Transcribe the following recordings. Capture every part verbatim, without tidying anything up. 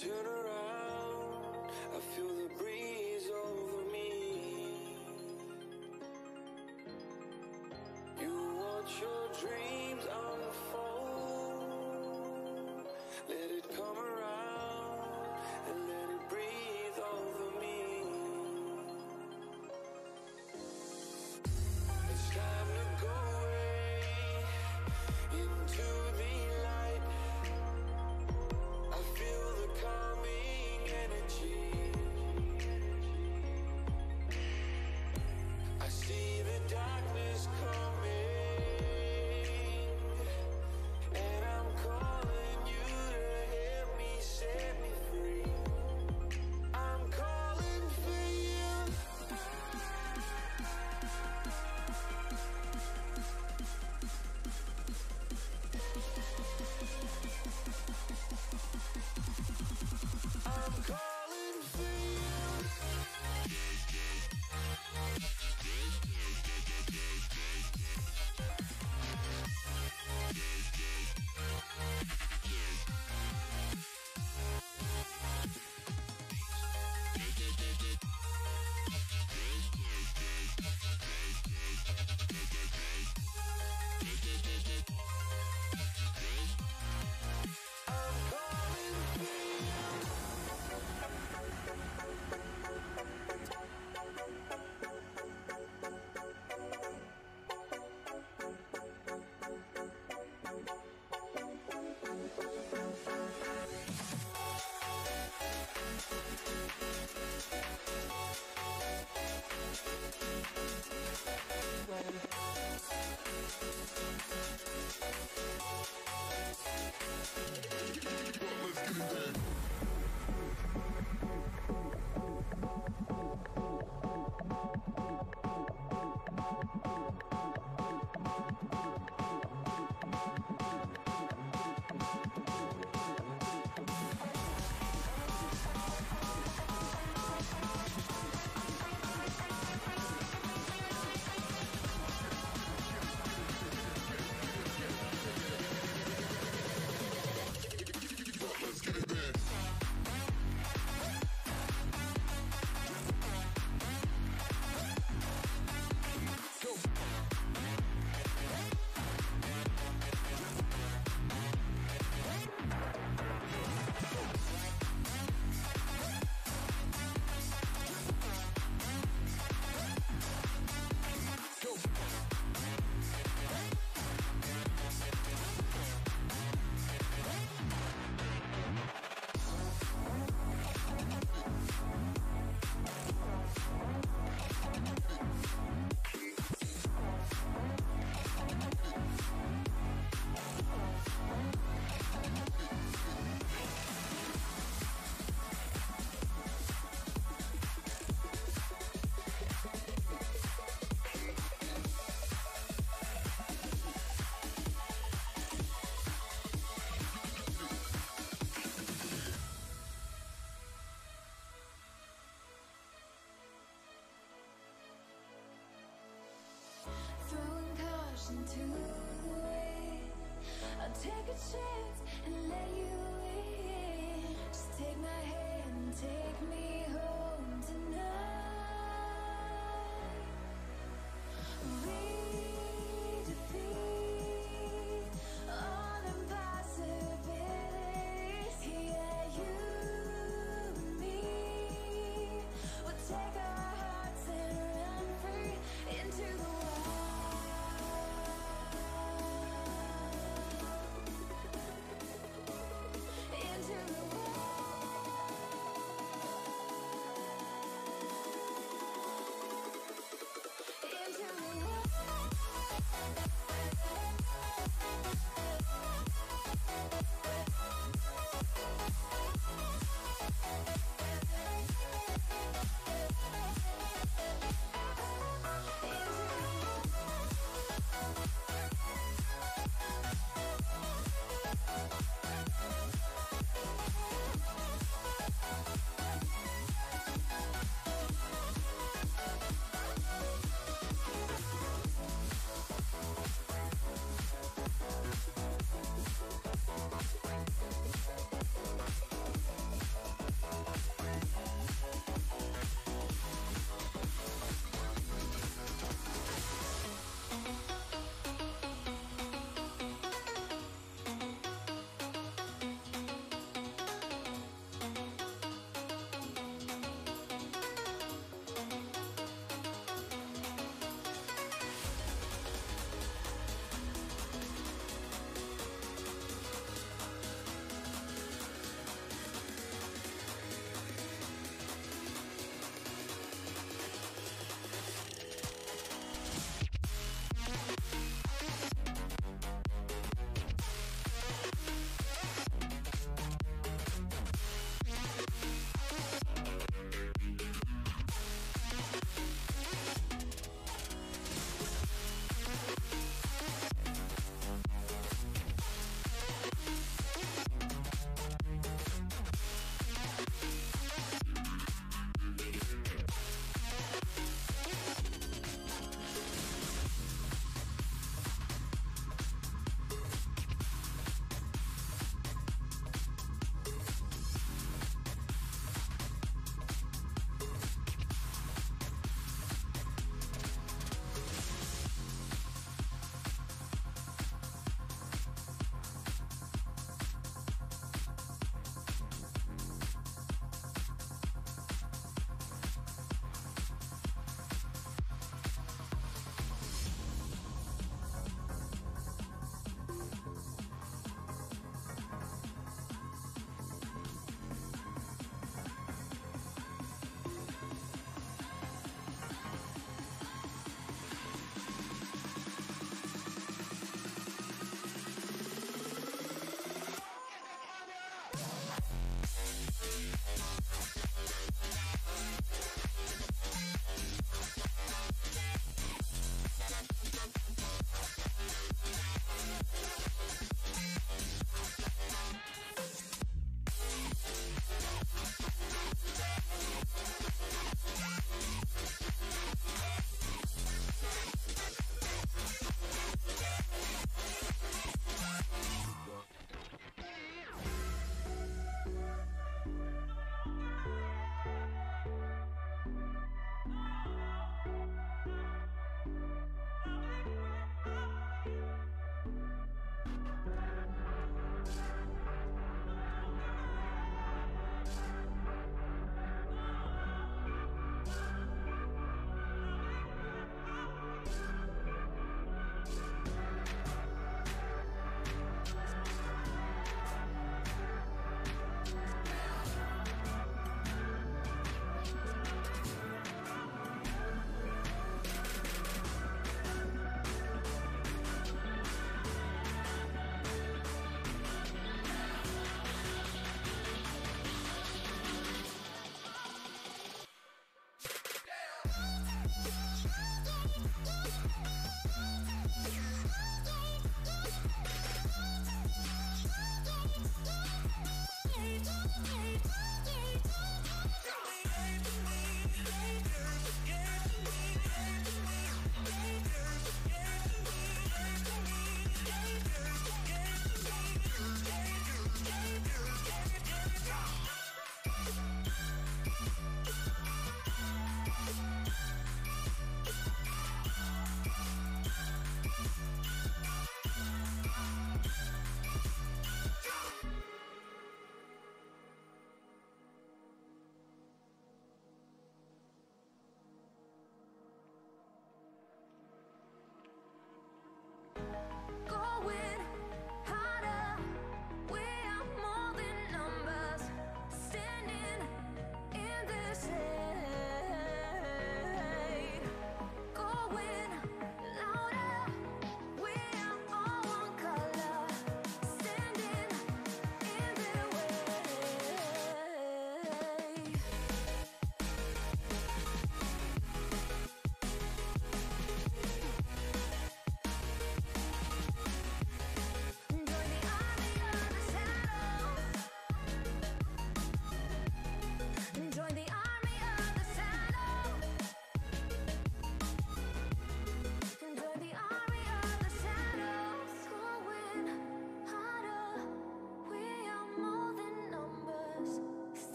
Turn around, I feel the breeze over me. You watch your dreams unfold. Let it come around and let it breathe over me. It's time to go away into the light. I feel the calming energy. I see the darkness coming, and I'm calling you to help me set me free. I'm calling for you. I'm calling for you. Let's get it in.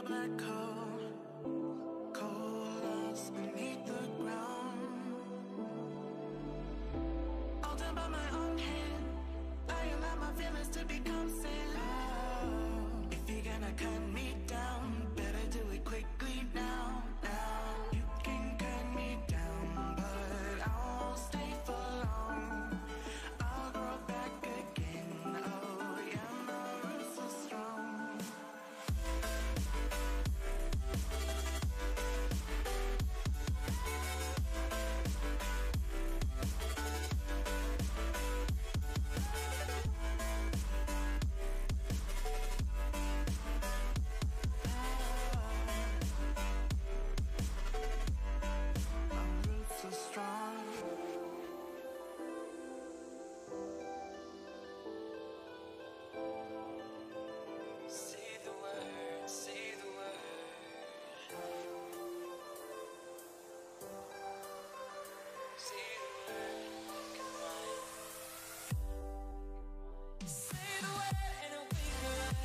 Black hole, coalesce beneath the ground. All done by my own hand, I allow my feelings to become sand. If you're gonna cut me down, better do it quickly now, now. You can cut me down, but I won't stay for long. I'll grow back again. Oh yeah, my roots are strong. My roots are strong. Say the word, say the word. Say the word, come on. Say the word and we can run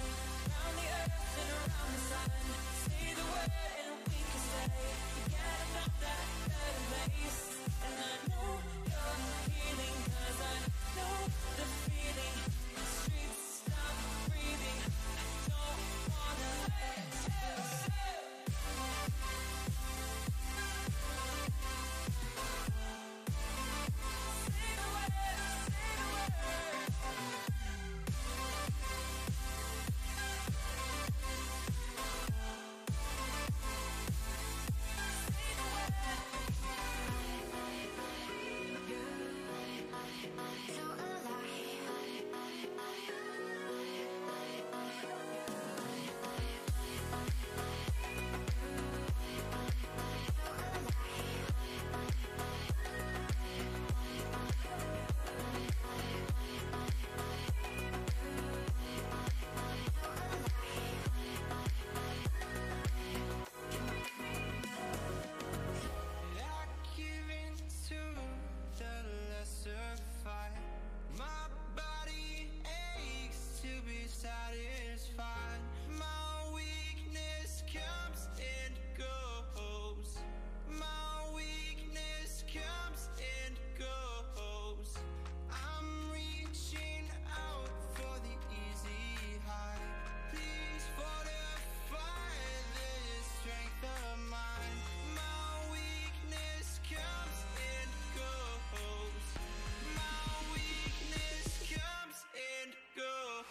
around the earth and around the sun. Say the word and we can stay together from that better place. And I know you're healing, 'cause I know the feeling. The streets stop breathing. I don't wanna let you. I give in to the lesser fight. My body aches to be satisfied. My weakness comes and goes. My weakness comes and goes. I'm reaching out for the easy high. Please fortify this strength of mine. My weakness comes and goes. My weakness comes and goes.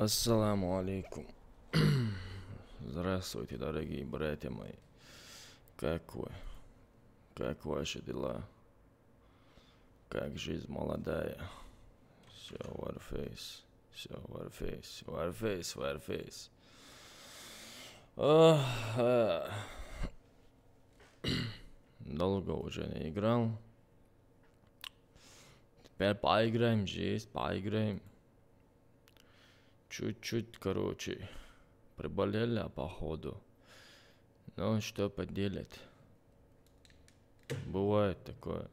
السلام عليكم. Здравствуйте, дорогие братья мои. Как вы? Как ваши дела? Как жизнь молодая? Все, Warface. Все, Warface. Warface, Warface. Ох, а. Долго уже не играл. Теперь поиграем же, есть, поиграем. Чуть-чуть, короче, приболели, а походу. Ну, что поделать? Бывает такое.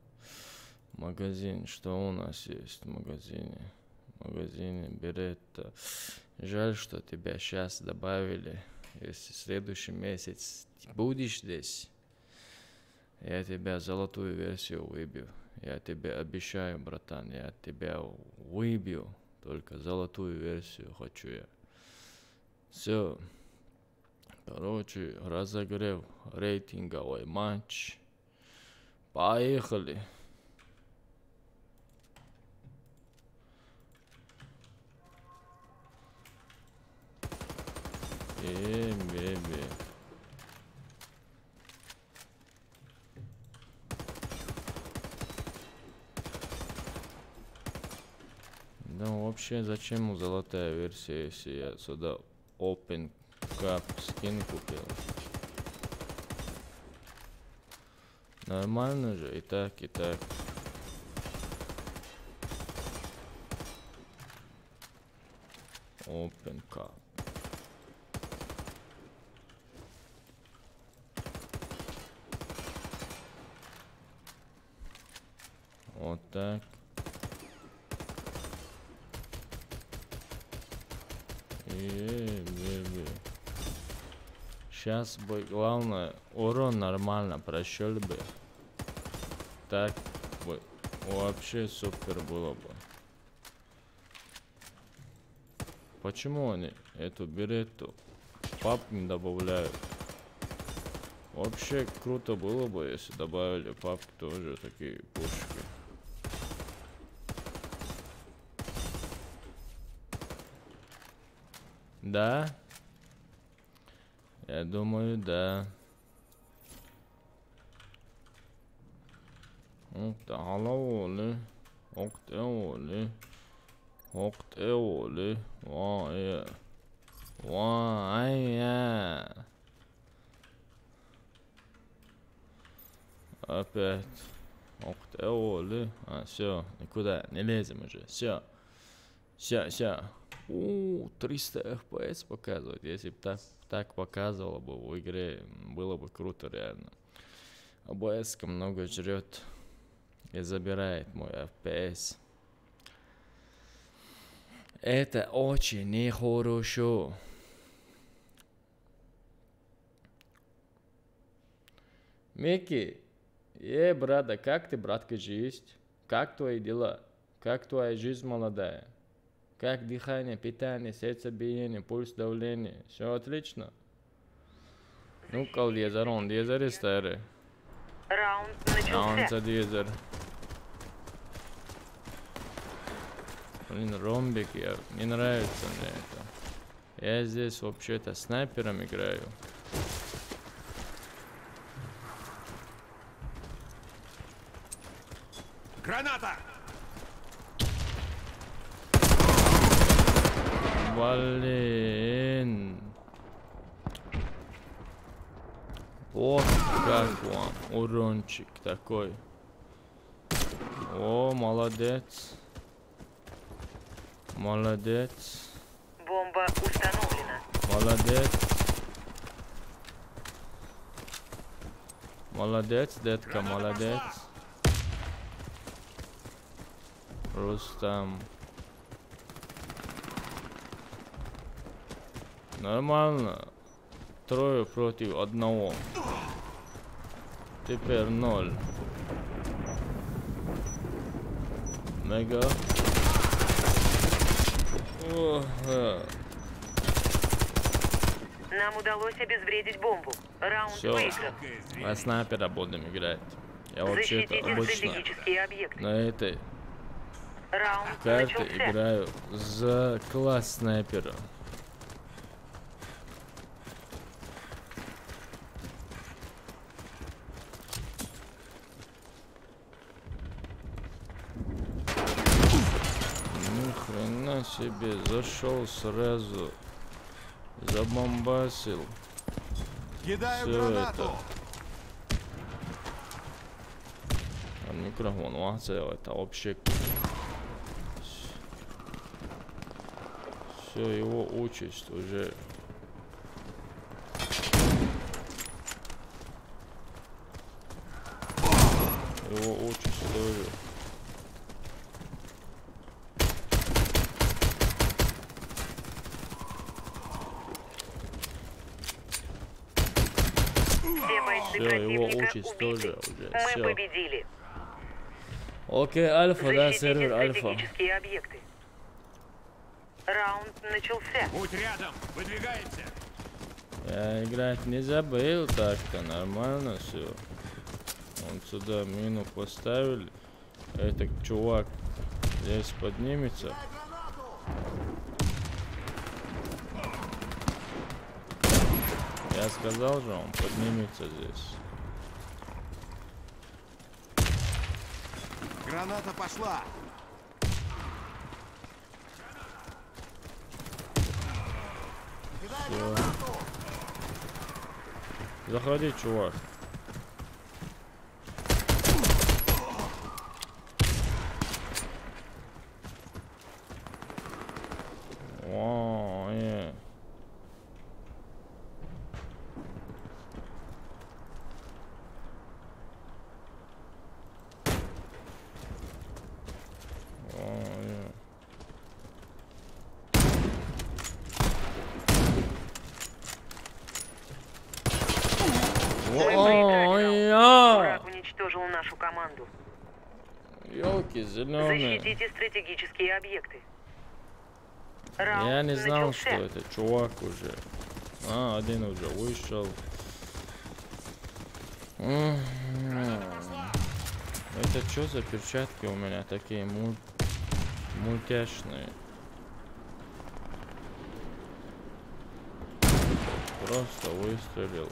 Магазин, что у нас есть в магазине? В магазине Беретта. Жаль, что тебя сейчас добавили. Если следующий месяц ты будешь здесь, я тебя золотую версию выбью. Я тебе обещаю, братан, я тебя выбью. Только золотую версию хочу я. Все. Короче, разогрев, рейтинговый матч. Поехали. Э, бе, бе. Ну, вообще, зачем ему золотая версия, если я сюда Open Cup скин купил? Нормально же, и так, и так. Open Cup. Вот так. Э, бе, бе. Сейчас бы, главное, урон нормально прошёл бы. Так бы вообще супер было бы. Почему они эту Беретту в пабг не добавляют? Вообще круто было бы, если добавили в пабг тоже такие пушки. Да? Я думаю, да. Окта алаволи. Окта эволи. Окта эволи. Ва, э. Ва, ай, я. Опять. Окта эволи. А, все, никуда не лезем уже. Все. Ща, ща. У, триста F P S показывает. Если бы так, так показывало бы в игре, было бы круто, реально. А B S-ка много жрет и забирает мой F P S. Это очень нехорошо. Микки, э, брата, как ты, братка, жизнь? Как твои дела? Как твоя жизнь молодая? Как дыхание, питание, сердцебиение, пульс, давление? Все отлично? Ну, кал дезер, он дезер, старый. Раунд начался. А он за дезер. Блин, ромбик, я, не нравится мне это. Я здесь вообще-то снайпером играю. Граната! Блин. Вот как вам урончик такой. О, молодец. Молодец. Бомба установлена. Молодец. Молодец, детка, молодец. Рустам. Нормально. Трое против одного. Теперь ноль. Мега. Ох, э. Нам удалось обезвредить бомбу. Раунд Всё. Выигран. На снайпера будем играть. Я вообще-то обычно на этой карте играю за класс снайпера. Тебе зашел сразу. Забомбасил. Кидаю Всё гранату. это. А микрофон вахцевать, а вообще. Все, его участь уже. Его участь тоже. Все бойцы Всё, его противника участь тоже убиты. уже. Мы Всё. Победили. Окей, альфа, да, Защитите сервер альфа. Стратегические объекты. Раунд начался. Будь рядом, выдвигаемся. Я играть не забыл, так-то нормально все. Он сюда мину поставили. Этот чувак здесь поднимется. Я сказал же, он поднимется здесь. Граната пошла. Всё. Заходи, чувак. О, э. О, э. Мы О, проиграли. я! Враг уничтожил нашу команду. Ёлки зеленые. Защитите стратегические объекты. Раунд Я не знал, что начался. Это чувак уже. А, один уже вышел. Мгм. Это что за перчатки у меня такие мул- мультяшные? Просто выстрелил.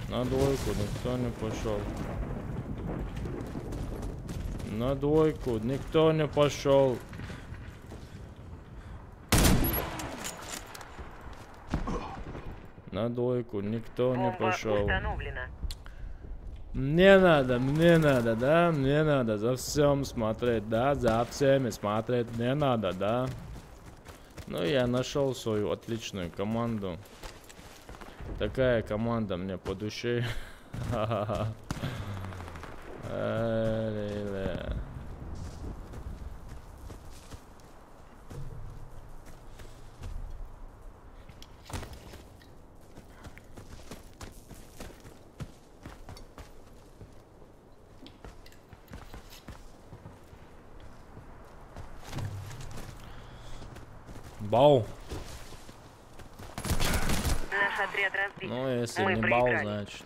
На двойку никто не пошел. На двойку никто не пошел. На двойку никто не Бомба пошел. Установлена. Мне надо, мне надо, да, мне надо за всем смотреть, да, за всеми смотреть мне надо, да. Ну, я нашел свою отличную команду. Такая команда мне по душе. Ай-ля-ля. Бау. Наш отряд разбит. Ну, если Мы не бау, проиграли. Значит.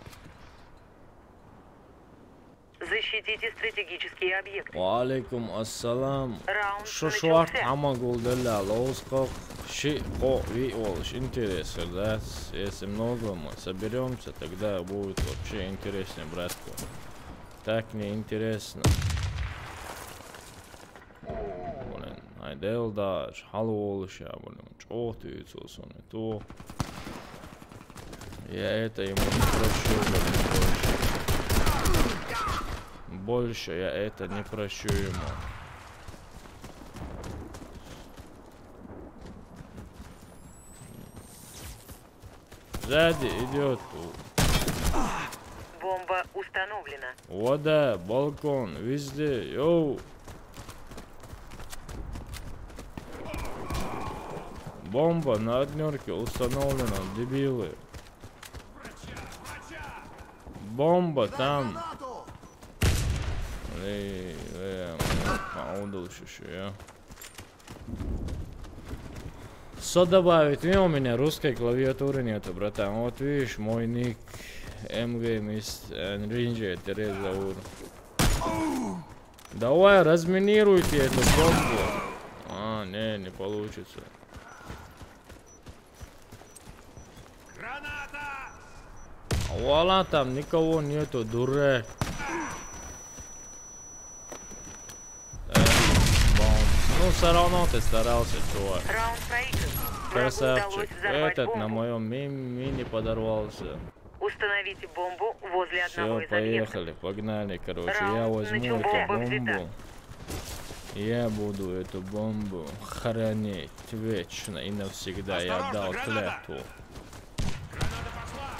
Защитите стратегические объекты. Ва алейкум ассалам. Раунд Шо шварт начался. Амагулдалла лоускох ши ко ви олш интересер, да? Если много мы соберемся, тогда будет вообще интереснее, братку. Так неинтересно. Блин, ай дел даш, халу олш, блин, чё ты, Иисус, он и то. Я это ему не прощу, блин, больше. Больше я это не прощу ему. Сзади идет. Бомба установлена. Вода, балкон, везде, йоу. Бомба на однерке установлена, дебилы. Бомба там. Эй, эй, а удал еще, я. Что добавить? Не, у меня русской клавиатуры нету, братан. Вот видишь, мой ник М Г Мист Энринджи Терезаур. Давай, разминируйте эту бомбу. А, не, не получится. Вала, там никого нету, дурак. Э, бомб. Ну, Все равно ты старался, чувак. Раунд проигран. Врагу удалось. Красавчик. Взорвать. Этот бомбу на моем ми- мини подорвался. Установите бомбу возле одного из объектов. Все, поехали, погнали, короче. Раунд начался. Я возьму эту бомбу. Бомба взята. Я буду эту бомбу хранить вечно и навсегда. Я дал клятву. Осторожно, граната! Граната пошла!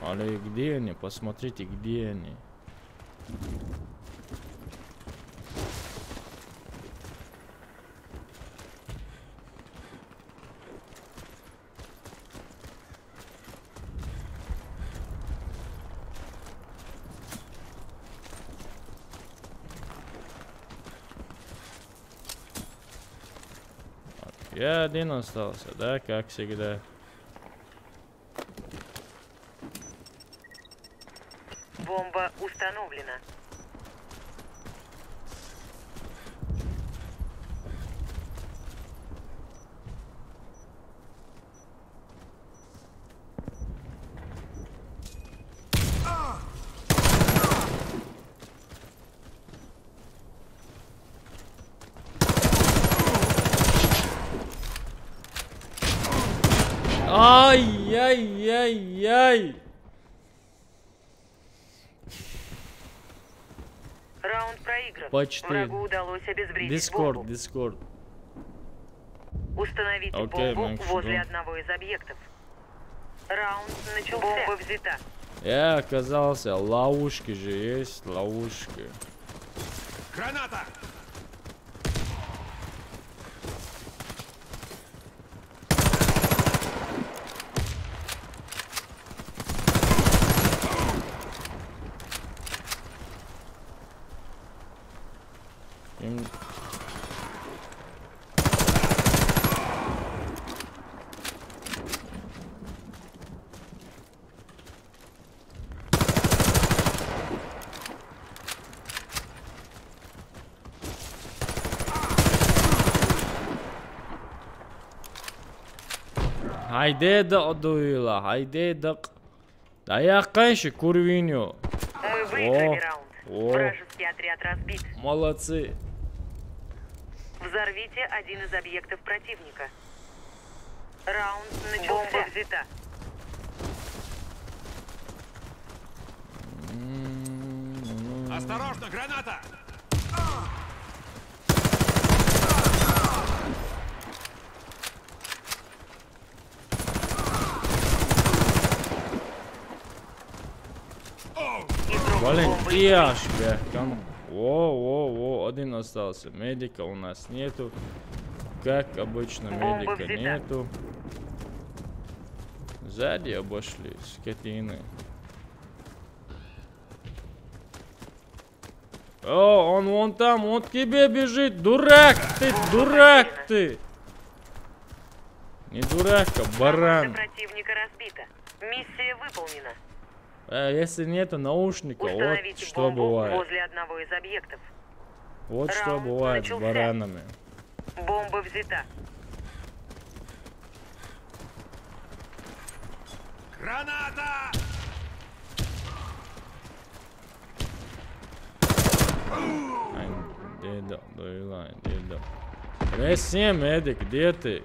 Алло, где они? Посмотрите, где они. Так, я один остался, да, как всегда. Бомба установлена. Ай-яй-яй-яй! Раунд проигран. Почти. Врагу удалось обезвредить бомбу. Дискорд, Дискорд. Окей, бомбу возле одного из объектов. Раунд начался. Бомба взята. Я оказался. Ловушки же есть, ловушки. Граната! Им- Гьайдеда, адуйла, гьайдеда. Даякъайши, курвиню. Мы выиграли раунд. О, о. Вражеский отряд разбит. Молодцы. Взорвите один из объектов противника. Раунд начался. Бомба взята. М, ну. Осторожно, граната! Блин, тяжко. Там. Во, во, во, один остался. Медика у нас нету. Как обычно, медика нету. Сзади обошли, скотины. О, он вон там, он к тебе бежит. Дурак ты, дурак ты. Не дурак, а баран. Команда противника разбита. Миссия выполнена. Э, если нету наушника, вот что бывает. Установите бомбу возле одного из объектов. Вот что бывает с баранами. Раунд начался. Бомба взята. Граната! Ай, деда, дойла, деда. Ресем, Эдик, где ты?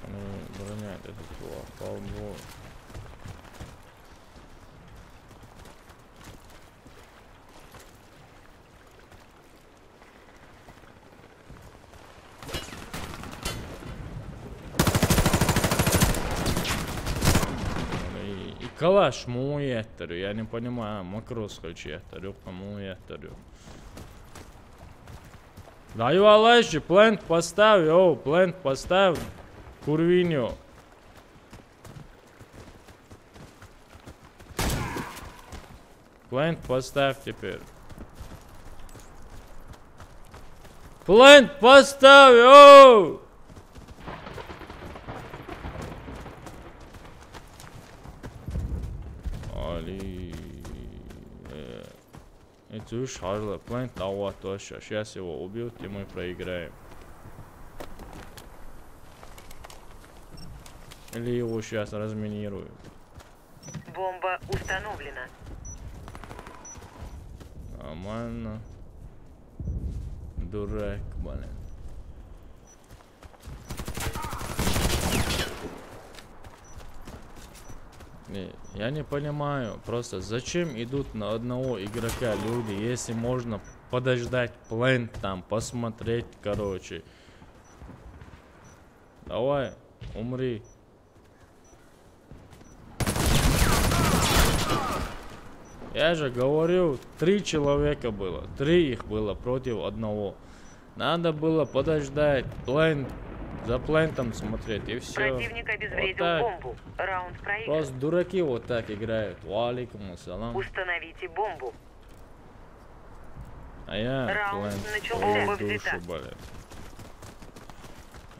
Они бронят этот чувак, по лбу. И, и калаш му еттер, я не понимаю, макрос хочу еттер, ёпта, му еттер. Даю алайши, плент поставь, о, плент поставь. Курвиньо. Плент поставь теперь. Плент поставь, оу! Али. Э, это уж харлы. Плент давать точно. Сейчас его убьют, и мы проиграем. Или его сейчас разминируют. Бомба установлена. Нормально. Дурак, блин. Не, я не понимаю, просто зачем идут на одного игрока люди, если можно подождать плент там, посмотреть, короче. Давай, умри. Я же говорю, три человека было. Три их было против одного. Надо было подождать, плент, за плентом смотреть, и все. Противник обезвредил бомбу. Раунд проигран. Просто дураки вот так играют. Ва алейкум ассалам. Установите бомбу. А я плент. Бомба взята. Душу болит.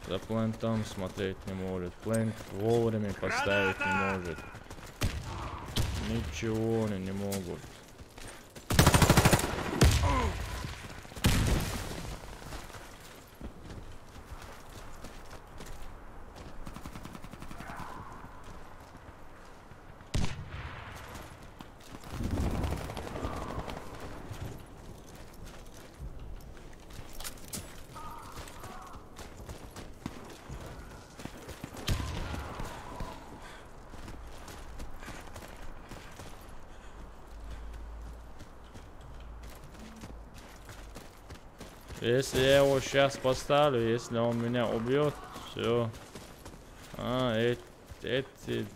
За плентом смотреть не может. Плент вовремя поставить не может. Ничего они не могут. Если я его сейчас поставлю, если он меня убьет, все. А, эти, эти...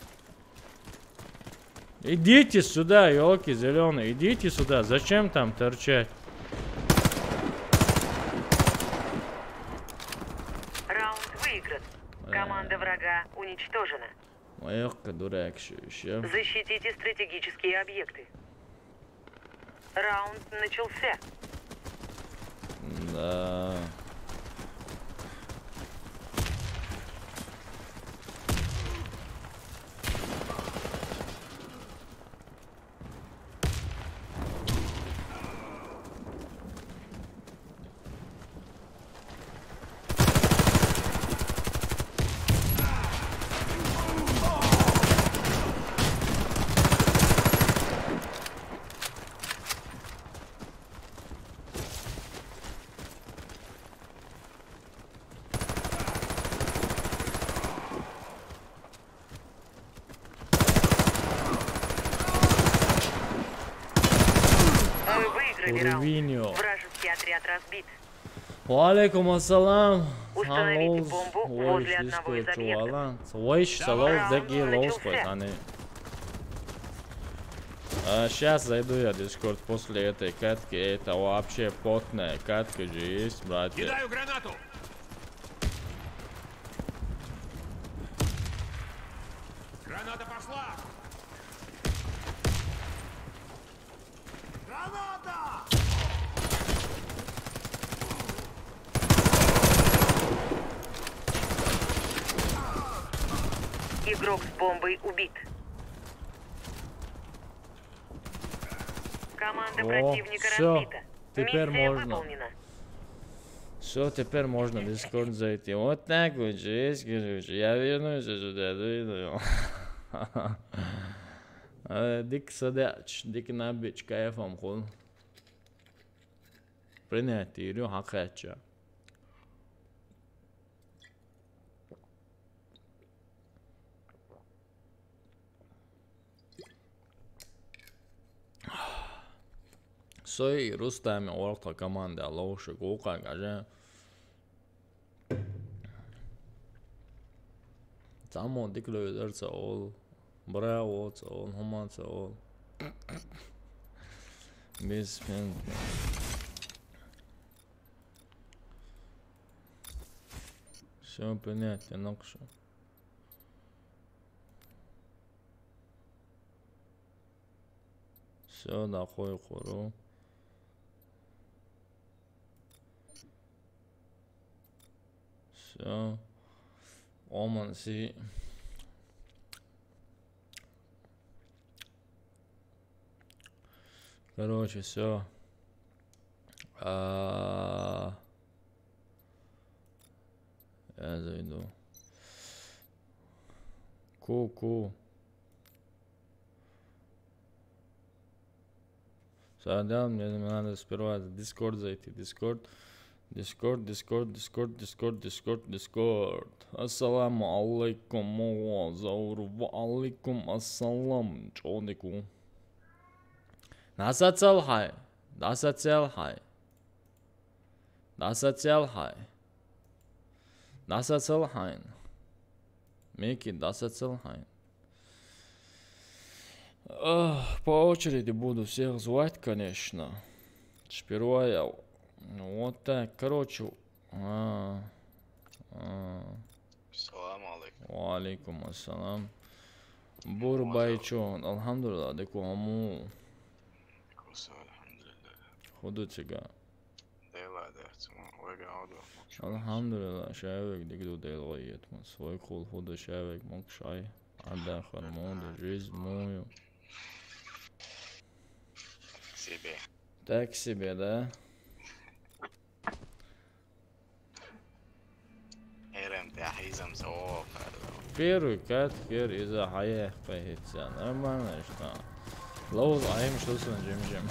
Идите сюда, елки зеленые, идите сюда. Зачем там торчать? Раунд выигран. Команда врага уничтожена. Моя дурак еще. Защитите стратегические объекты. Раунд начался. Да. Вы выиграли раунд. Курвиньо. Вражеский отряд разбит. Ва алейкум ассалам. Установите бомбу возле одного из объектов. Вайш салов деги лоус. Раунд начался. А, щас зайду я в Discord после этой катки. Это вообще потная катка же есть, братья. Кидаю гранату. Граната пошла. Граната! Игрок с бомбой убит. Команда противника разбита. Теперь можно. Миссия выполнена. Все, теперь можно в Discord зайти. Вот так вот же есть, короче. Я вернулся сюда, да, да. Э, дик садач, дик набич, кайфом хул. Принять, ирю, хакача. Сой Рустами орта команда лоуши гука гаже. Тамо дикло дерца ол. Браво ца ол, хуман ца ол. Без пен. Все понятно, ну что. С Всё, нахуй, хуру. Всё. Оман си. Короче, всё. А, я зайду. Ку-ку. Садам, мне надо сперва в Discord зайти. Discord. Discord, Discord, Discord, Discord, Discord, Discord. Ассаламу алейкум, Мугъа Заур. Ва алейкум ассалам, чёрный ку. Дасацалхай. Дасацалхай. Дасацалхай. Дасацалхайн. Мики, дасацалхайн. Ах, по очереди буду всех звать, конечно. Сперва я. Ну, вот так. Короче. А, а. Салам алейкум. Ва алейкум ассалам. Бурбайчо. Алхамдулилла, деку аму. Куса, алхамдулилла. Худу цига. Дела, да, цума, вега оду. Алхамдулилла, шавек дигду дел гайет мас. Вай кул худу шавек мок шай. Ада хармода, жизнь мою. Себе. Так себе, да? Эрем, ты ахизам, о, первый кат, кер из-за хая поехать. Нормально, что? Лоуз, а им что сон, Джим Джим?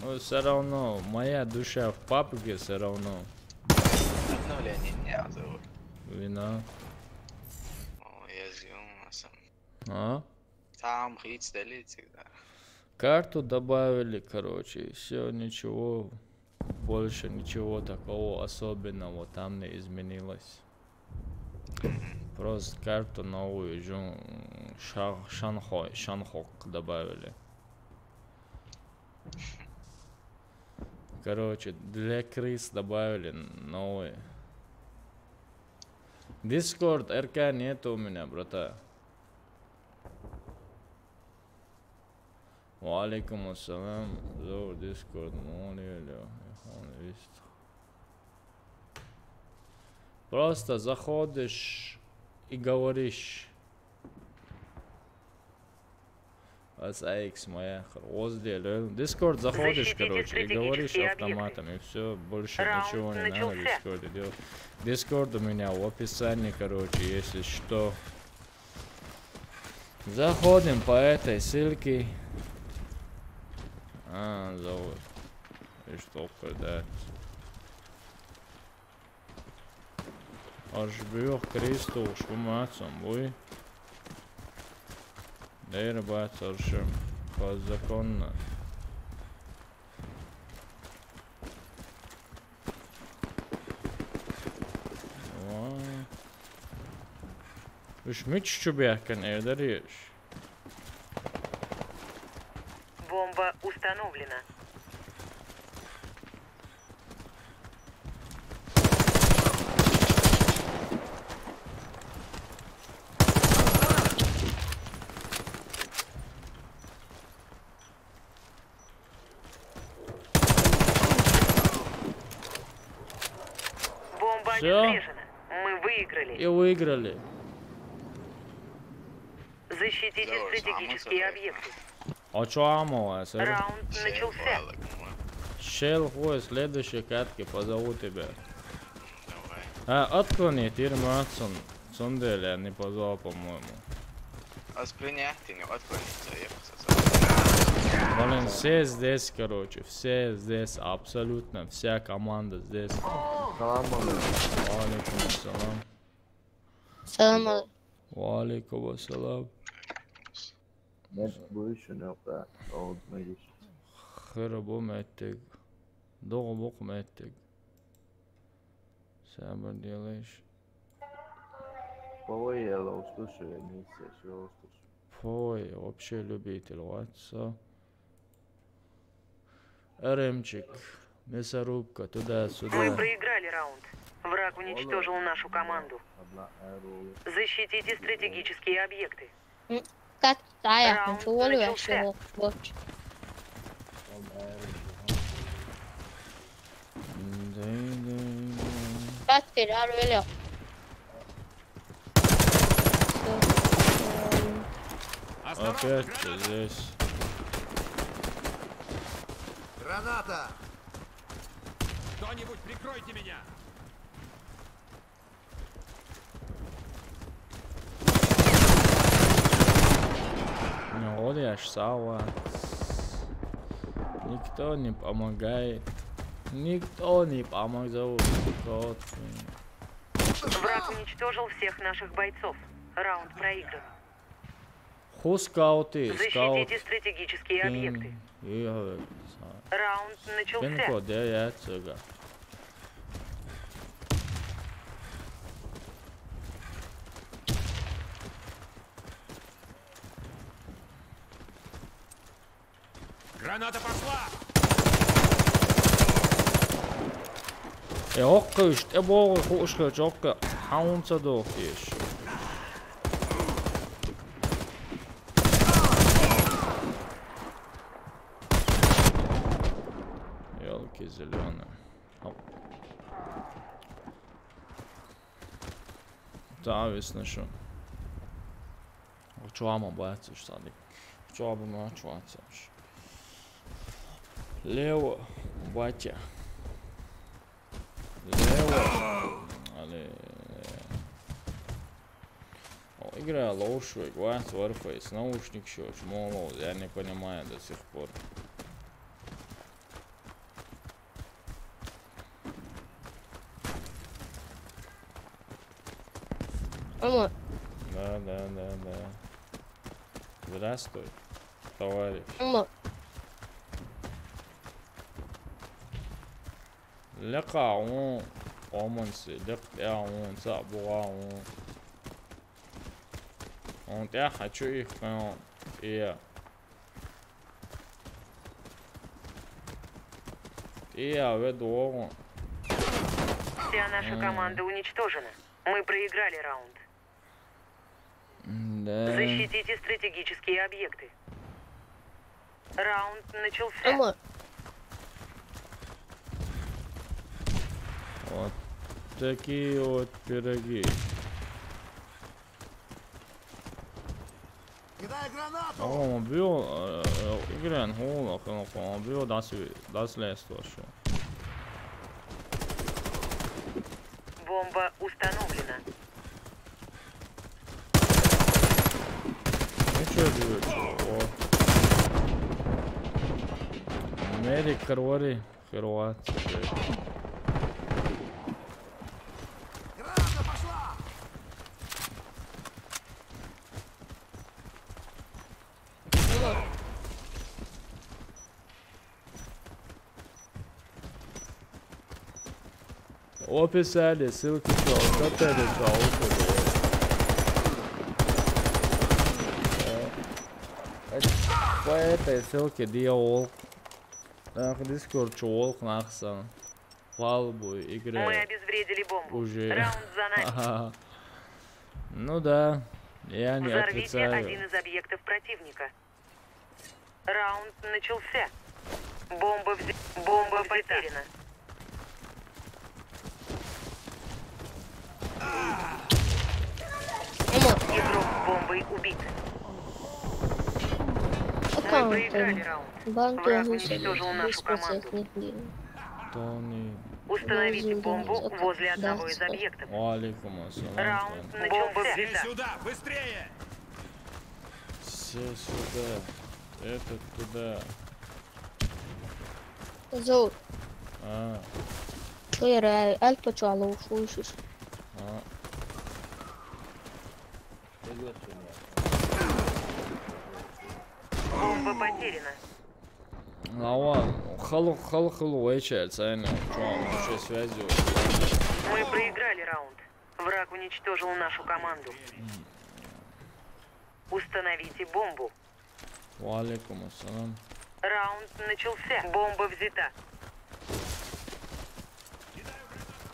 Ну, все равно, моя душа в папке все равно. Обновление не зовут. Вина. О, я зиум, а сам. А? Там хиц далит всегда. Карту добавили, короче, и все, ничего. Больше ничего такого особенного там не изменилось. Просто карту новую, жун-, ша-, шанхо-, шанхок добавили. Короче, для крыс добавили новые. Дискорд РК нету у меня, брата. Ва алейкум ассалам. Зор Дискорд, молили, он вист. Просто заходишь и говоришь. Ас айкс моя хроз делаю. Дискорд заходишь, короче, и говоришь автоматом, и все, больше ничего не надо в Дискорде делать. Дискорд у меня в описании, короче, если что. Заходим по этой ссылке. А, зовут. И что, когда? Арш бюх Кристо, шумацам, уй. Дэр бац аршим. По законно. Уш мич чубяхкан эдэр еш. Бомба установлена. Бомба обезврежена. Мы выиграли. И выиграли. Защитите стратегические объекты. А чё, амова, сэр? Раунд начался. Шел хуй, следующий катки позову тебя. А, отклонить, Ирматсон. Цунделя не позвал, по-моему. Отклонить, заехал. Блин, все здесь, короче, все здесь, абсолютно вся команда здесь. Салам алейкум. Ва алейкум ассалам. Салам алейкум. Ва алейкум ассалам. Нет, будущего не было. Хырабу меттиг. Догу бук меттиг. Сабр делаешь. Ой, я услышал, я не все, все услышал. Ой, вообще любитель, вот, всё. РМчик, мясорубка, туда-сюда. Мы проиграли раунд. Враг уничтожил нашу команду. Защитите стратегические объекты. М, как тая, Раунд ничего ли начался. Вообще? Как ты, Арвеля? Опять здесь. Граната! Кто-нибудь прикройте меня! Ну, вот я ж сова. Никто не помогает. Никто не помог, зовут. Враг уничтожил всех наших бойцов. Раунд проигран. Ху скауты, скаут. Защитите стратегические объекты. Раунд начался. Пин код, я, я отсюда. Граната пошла! Э, окко, иште богу, ху ушка, чокка, хаунца дох еш. Ёлки зелёные. Оп. Зависно, что. Чуама бацуш, садик. Чуама чуацаш. Лево, батя. Лево. Али. О, игра лоушек, Warface, наушник, что, чмо, я не понимаю до сих пор. Алло. Да, да, да, да. Здравствуй, товарищ. Алло. Лекаун, оманси, лекаун, сабуаун. Он тебя хочу их, он, и я. И я веду. Вся наша команда уничтожена. Мы проиграли раунд. Да. Защитите стратегические объекты. Раунд начался. Алло. Вот такие вот пироги. Кидай гранату! О, он бил, э, э, игрен, хула, хула, он бил, да, си, да, слез то, что. Бомба установлена. Ну чё, бил, чё? О. Мерик, Карвари. Херват. В описании ссылки, что, что ты решал, что ты? Э, по этой ссылке Диа Волк. Так, Дискорд, чё, Волк, нахсан. Палубу игры. Мы обезвредили бомбу. Уже. Раунд за нами. Ну да, я не отрицаю. Взорвите один из объектов противника. Раунд начался. Бомба взя-, бомба потеряна. Игрок с бомбой убит. Мы проиграли раунд. Враг уничтожил нашу команду. Тони. Установите бомбу возле одного из объектов. Валикум ассалам. Раунд начался. Бомба взята. Сюда, быстрее! Все сюда. Этот туда. Зовут. А. Чё, я ра-, альпа чё, алло, слышишь? А. Бомба потеряна. Лава, хало, хало, хало, вечер, цены, чё, вообще связи. Мы проиграли раунд. Враг уничтожил нашу команду. Установите бомбу. Валикум ассалам. Раунд начался. Бомба взята. Кидаю гранату.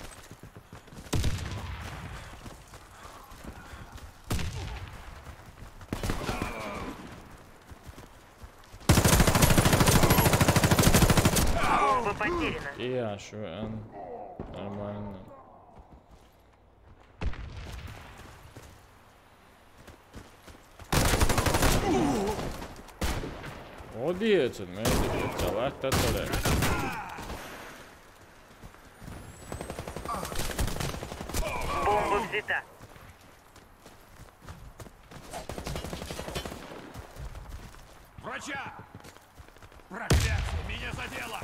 И я шо, ан. Нормально. О, диетин, мен диетин, давай, татале. Бомба взята. Врача! Проклятие, меня задело!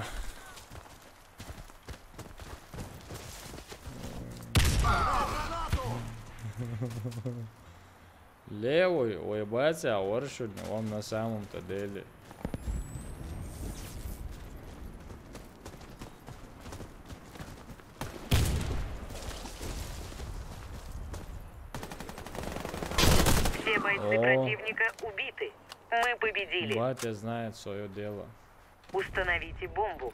Левый, ой, батя, оршуд, он на самом-то деле. Все бойцы О. противника убиты. Мы победили. Батя знает свое дело. Установите бомбу.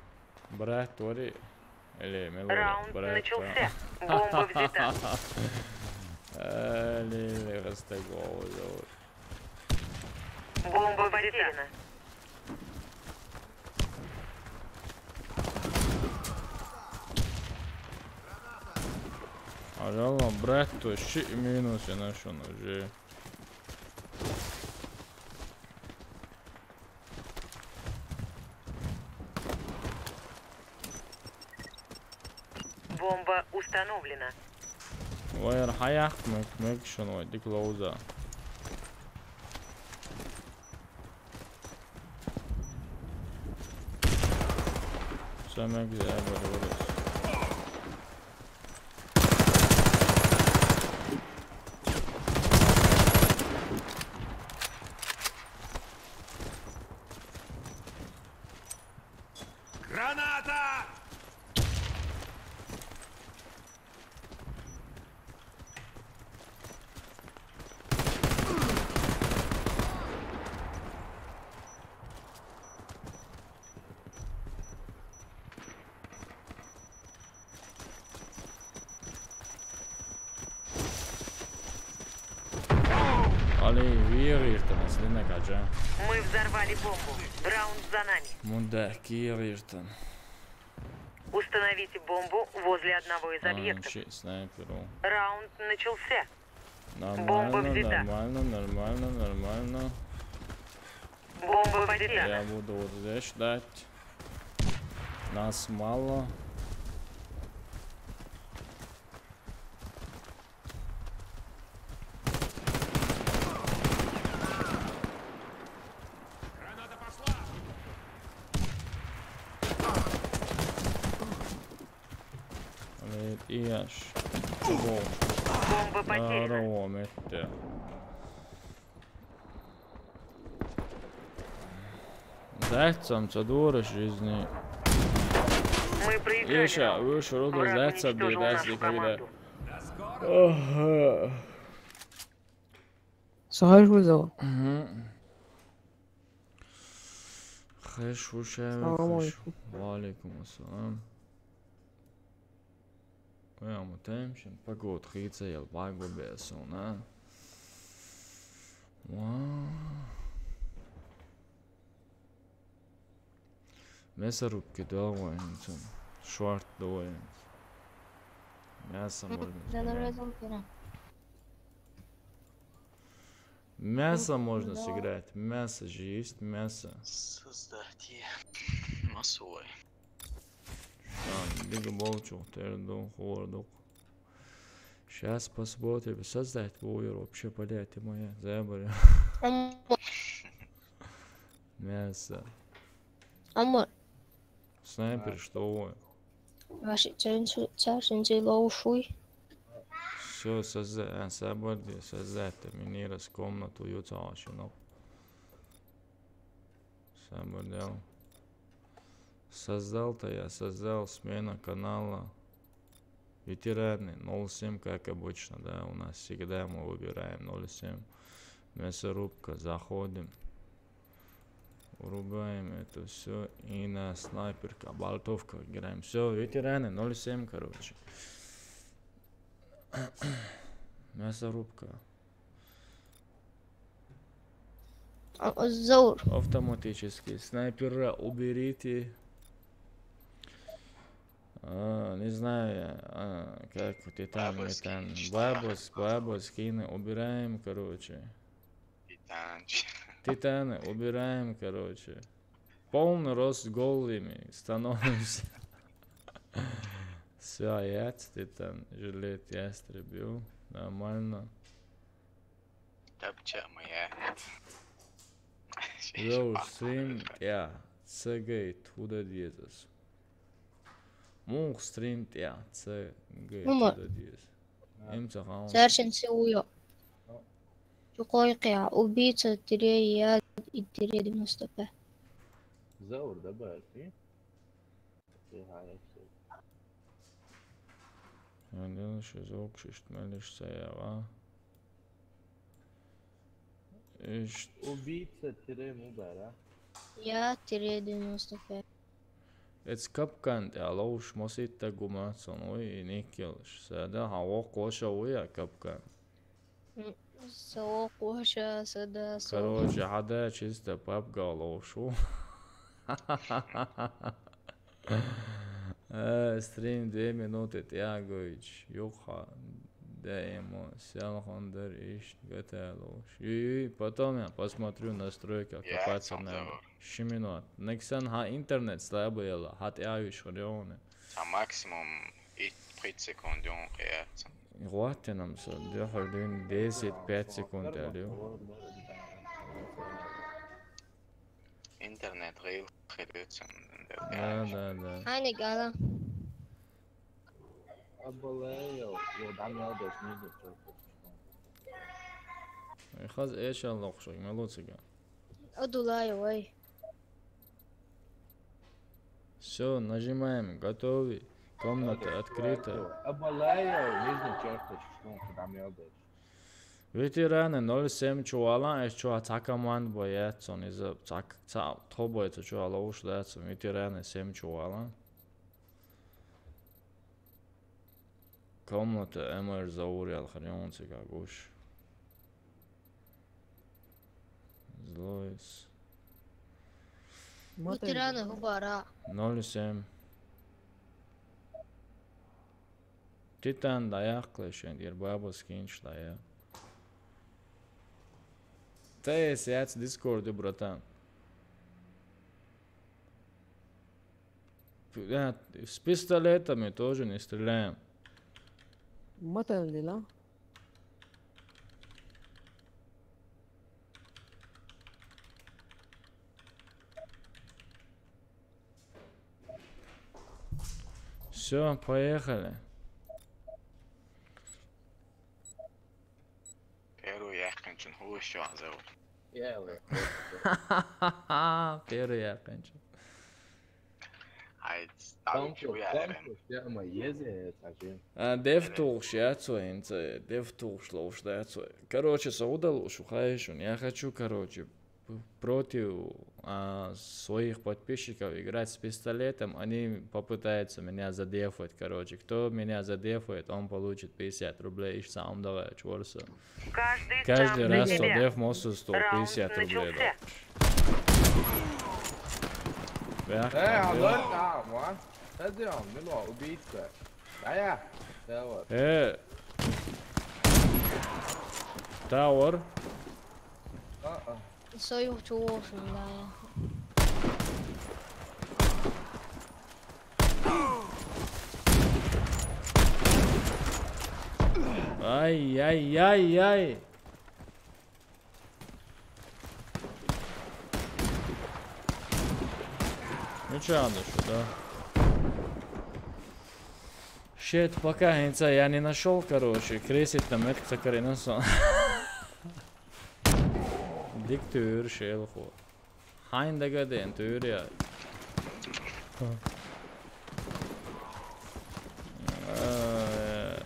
Брат, тори. Или мелори. Раунд брат, начался. Бомба взята. Э, лили, растеговывай. Бомба потеряна. Арала, брат, то щи минус, я нашёл уже. Бомба установлена. Вайр хаяхт мэг, мэг шон вай, дик лоуза. Всё, мэг, я говорю, вырос. Граната! Али, вир иртан, аслина каҷа. Мы взорвали бомбу. Раунд за нами. Мунда, кир иртан. Установите бомбу возле одного из А, объектов. Ши, снайперу. Раунд начался. Бомба Нормально, взята. Нормально, нормально, нормально. Бомба потеряна. Я буду вот здесь ждать. Нас мало. Блин, и аж. Во. Бомба потеряна. Здорово, метте. Зайцам, ца дура жизни. Мы проиграли. Иша, раунд. Вы шо, рудо Враг зайца уничтожил бедас нашу никогда. Команду. Ага. Сахаш вызова. Мгм. Хеш вушай, Салам хеш. Алейкум. Ва алейкум ассалам. Ой, аму тем, шин погода хица, ел багу бесон, а? Ва. Мясорубки давай, ну, там, шорт давай. Мясо можно Да, собирать. Нарезал вчера. Мясо Ну, можно да. Сыграть. Мясо же есть, мясо. Создать массовой. Там, дига болчух, тердух, хордух. Щас посмотрим. Создать буйр, вообще понятие моя. Забыл. Ам-, Мясо. Амур. Снайпер, что вы? Ваши чаршинчи лоушуй. Всё, созда-, а, собади, создать-то минировать комнату, юталшину. Собади. Создал-то я, создал смена канала. Ветераны, ноль семь, как обычно, да, у нас всегда мы выбираем ноль семь. Мясорубка, заходим. Врубаем это всё и на снайперка, болтовка играем. Всё, ветераны, ноль семь, короче. Мясорубка. А, Заур. Автоматический. Снайпера уберите. А, не знаю я, а, как Титан, Бабу Титан. Скин, что Бабу, там? Бабу скины убираем, короче. Титанч. Титаны убираем, короче. Полный рост голыми становимся. Всё, я Титан, жилет ястребил, нормально. Тапча моя. Йоу, стрим, я, цегей, туда дезас. Мух стрим, я, цегей, Ума. Туда дезас. Им цахан. Саршин се уйо. Чукой кя, убийца тире я и тире девяносто пять. Заур, да, бати? Ты гаешься. Анден шизок шиштмелиш саява. Ишт. Убийца тире мубара. Я тире девяносто пять. Эц капкан, я лоуш мосит та гумацон, ой, никелш. Сада, ха, о, коша, ой, я капкан. М, со, коша, сада, со. Короче, хада чисто пап галошу. Э, стрим две минуты тягаешь. Юха. Да ему сел хондер иш готелуш. И потом я посмотрю настройка. Я копаться сам надо. Забыл. Ши минут. Нексан ха интернет слабый ела. Хат я уж хрёны. А максимум и тридцать секунд он каяц. Хватит нам со, дёхар дюн десять, пять секунд, алё. Интернет рил хедуцен. Да, да, да. Хайник, ала. Абалео, я дам я дос не знаю, что. Хаз эшал лохшой, мелоцига. Одулай, ой. Всё, нажимаем, готовы. Комната открыта. Абалео, не знаю, что, что там я дос. Ветераны ноль семь чувалан, эш чуа ца команд боец, он из ца, ца, то боец чуа лоуш дается, ветераны семь чувалан. Комната Эмер Заур ял хрёнцы гагуш. Злоис. Ветераны губара. Ноль семь. Титан даяк клешен, дир бабу скинч дая. Ты сядь в Дискорде, братан. Да, с пистолетами тоже не стреляем. Мотел дела. Всё, поехали. Первый яхканчун хуй шо азов. Я, вы. Первый яхканчун. Ай, там чё я, Конкурс, я, мы ездили, это же. А, дев тулш, я, цо, инца, дев тулш лоуш, да, цо. Короче, со удалуш, ухаешун. Я хочу, короче, п-, против, а, своих подписчиков играть с пистолетом. Они попытаются меня задефать, короче. Кто меня задефает, он получит пятьдесят рублей. Иш сам давай, чворса. Каждый Каждый сам за раз себя. Со деф мосу сто пятьдесят рублей, да. Раунд начался. Бля, Э, бля. Алён, а, вон. Стадион, мило, убийца. Да я. Да вот. Э. Тауэр. А, а. Союз чего, да. Ай-яй-яй-яй. Ну чё, Андрюш, да? Щет, пока инца я не нашёл, короче, кресить там это цакарина сон. Диктор, шелхо. Хайнда гаден, тюря. Э.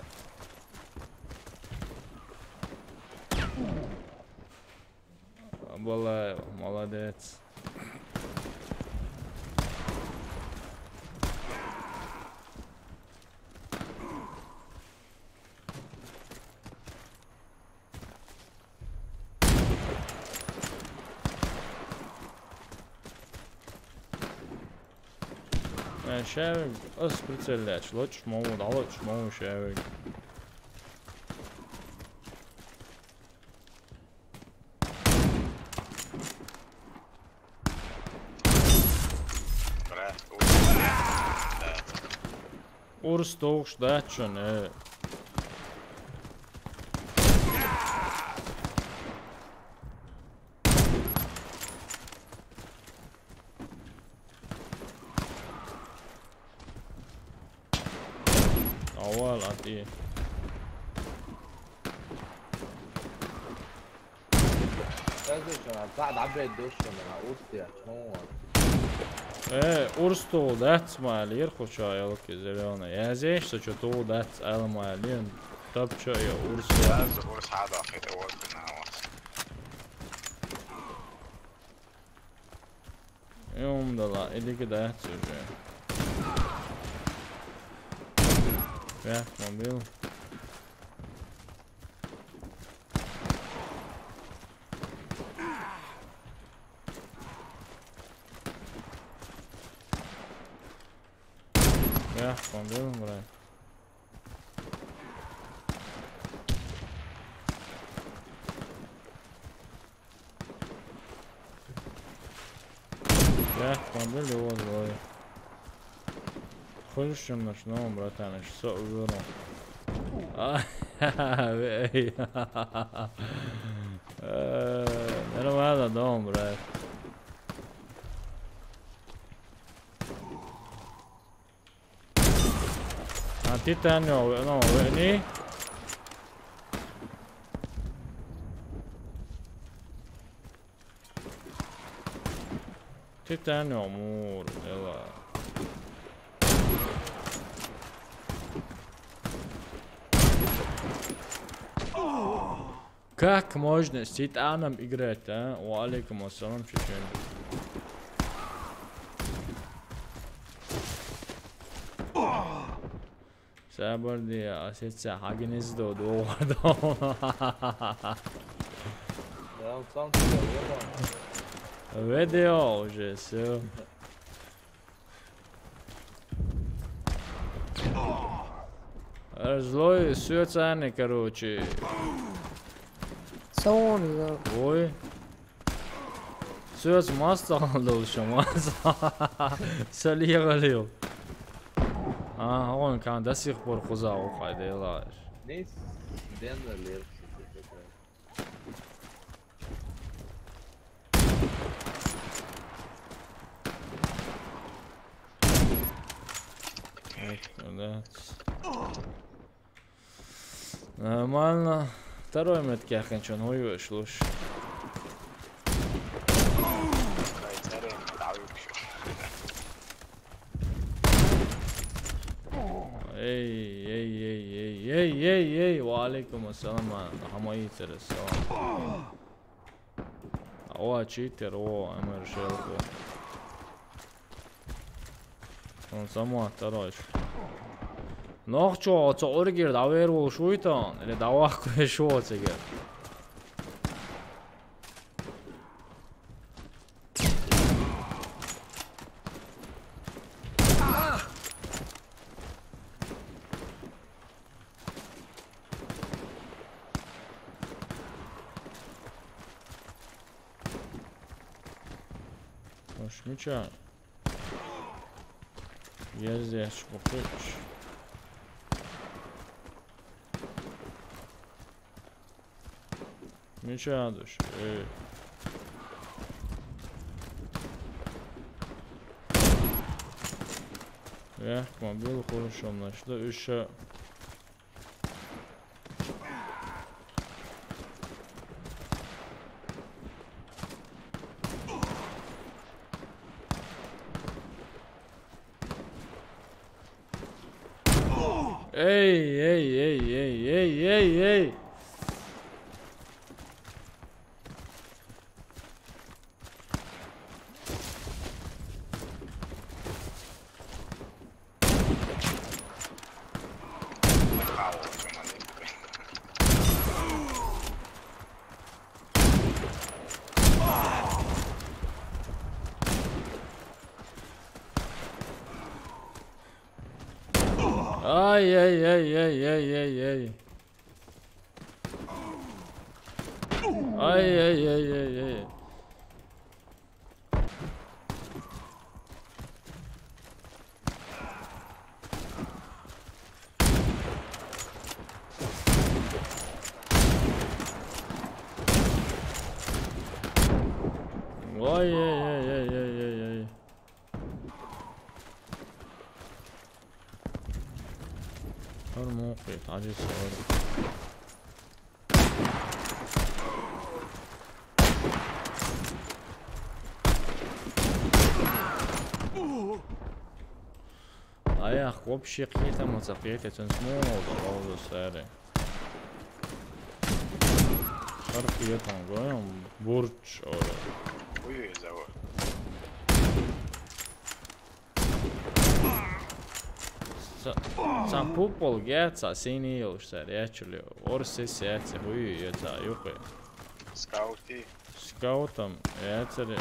Абалаева, молодец. Э, шаьвиг, ас прицеллаьч, лачш ма ву, дӀалачш ма ву шаьвиг. Урс тухуш дац шуна, э. Авал, атӀе. Э, урс туху дац ма аьлла, ера кху чохь ялки зелёный. Язъеш со чу туху дац аьлла ма аьлла, ен. Тапча я урс. Аз урс хьадахи тӀе воккхина вац. Юм дала, и дика дац уже. Бехк ма бил. Бехк ма бил, брат. Бехк ма бил, йоза вай. Хуьлуш шуна, братаныш, со а вуьйр. А, вей. Э, нормально, дом, брат. А, Титан йо, ну, веъний. Титан йо, мур, эла. Как можно с Титаном играть, а? Ва алейкум ассалам, чечен. Сабар де, а сеца хагинез до, до, до. Да, он сам тебя, я там. Видео уже, всё. Злой сецани, короче. Сон, да. Ой. Сецан мастагӀал долуш ма. Салигали. А, он кан до сих пор кхуза ухай делаш. Нес, ден лер. Эх, да. Нормально. Второй метки яхинчун хуй вешлуш. Эй, эй, эй, эй, эй, эй, эй, ва алейкум ассалам, хӀама йийцар салам. Ава читер, о, М Р Ш Л П. Он сама второй. Нохчо, оцу ургир давер волуш вуй тан, или давахку веш ву оцигер? Ош мича? Ездеш бухуч. Мича душ, э. Эх, мобил хорошо, значит, да, ещё. Эй, эй, эй, эй, эй, эй, эй. Ай, ай, ай, ай, ай, ай, ай. Ай, ай, ай, ай, ай. Ай, ай, ай, ай, ай, ай, ай. Ар муухъи, тӀаджи савар. Ай, ах, вообще кхетам, ца кхетам, цун смол да, лавза сари. Хар кхетам, гоям, бурч, ора. Уй, завод. Ца, ца пупол, я, ца сини, уж сари, я чули. Орси сяци, уй, я ца, юхи. Скаути. Скаутам, я цари.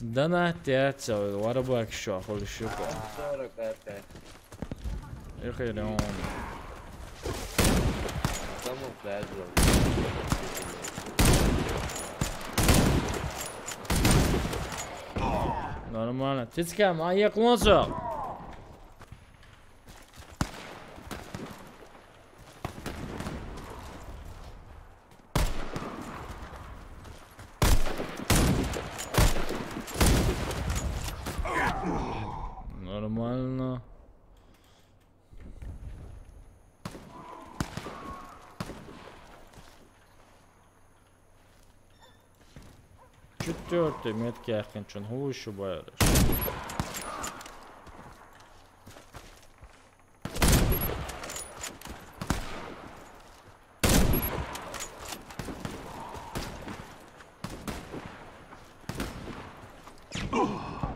Дана тяца, варабак шо, холи шуко. Сорок пять. Эхе, реон. Саму пляжу. Нормально. Цицка, ма яклонсо. Нормально. Четвёртый метки яхин чун, хулушу байраш.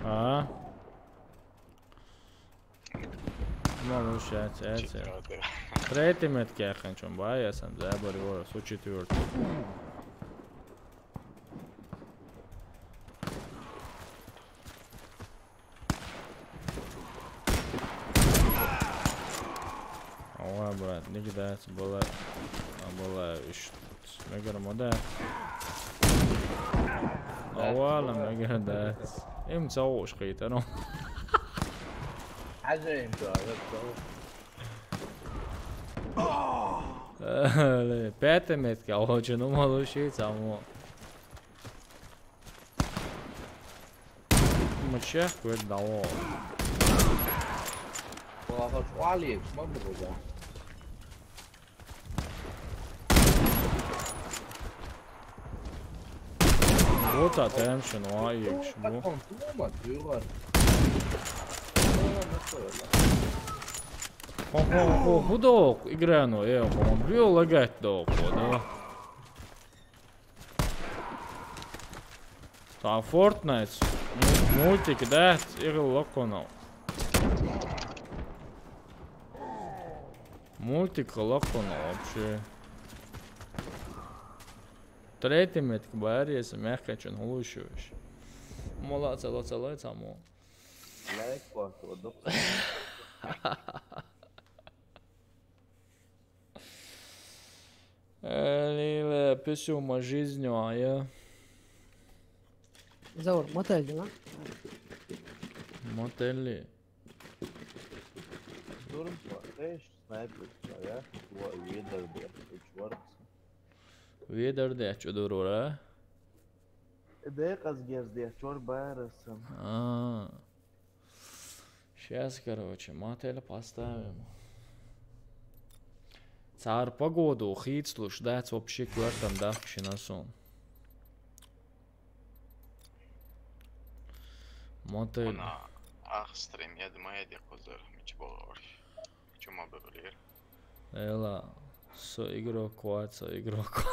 А? Малыш, эти, эти. Четвёртый. Третий метки яхин чун, ба, я сам заборю, со четвёртый. Ава, брат, никогда это было, а было ещё. Мегар мода. Ава, ла мегар да. Им цауш кхетаро. Хаза им цауш. Э, пятый метка, очень умалуши, само. Мачех квет дало. Ва, ва, али, ма буда. Вот attention, ва, икш, бу. Хо, хо, хо, худок, играну, э, хо, бил лагать док, да. Та Fortnite. Му-, мультик, да? Игры локонал. Мультик локонал вообще. Третий метк бар, если мягко, чё, лучше. Молодца, молодца, молодца, мо. Лайк, вот, вот. Лила, писюма жизнь, а я. Заур, мотель, да? Мотели. Дурм, эш, снайпер, я, во, видер, бля, чувак. Видер, да, чё, дурура? Декъазгерз дехчор байрасам. А. Щас, короче, мотель поставим. Цар погоду хицлуш дац вообще квартан дахшина сон. Мотель. Она ах стрим, я думаю, я декозер, мичи болор. Чума берлер. Эла, со игрок кват, со игрок кват.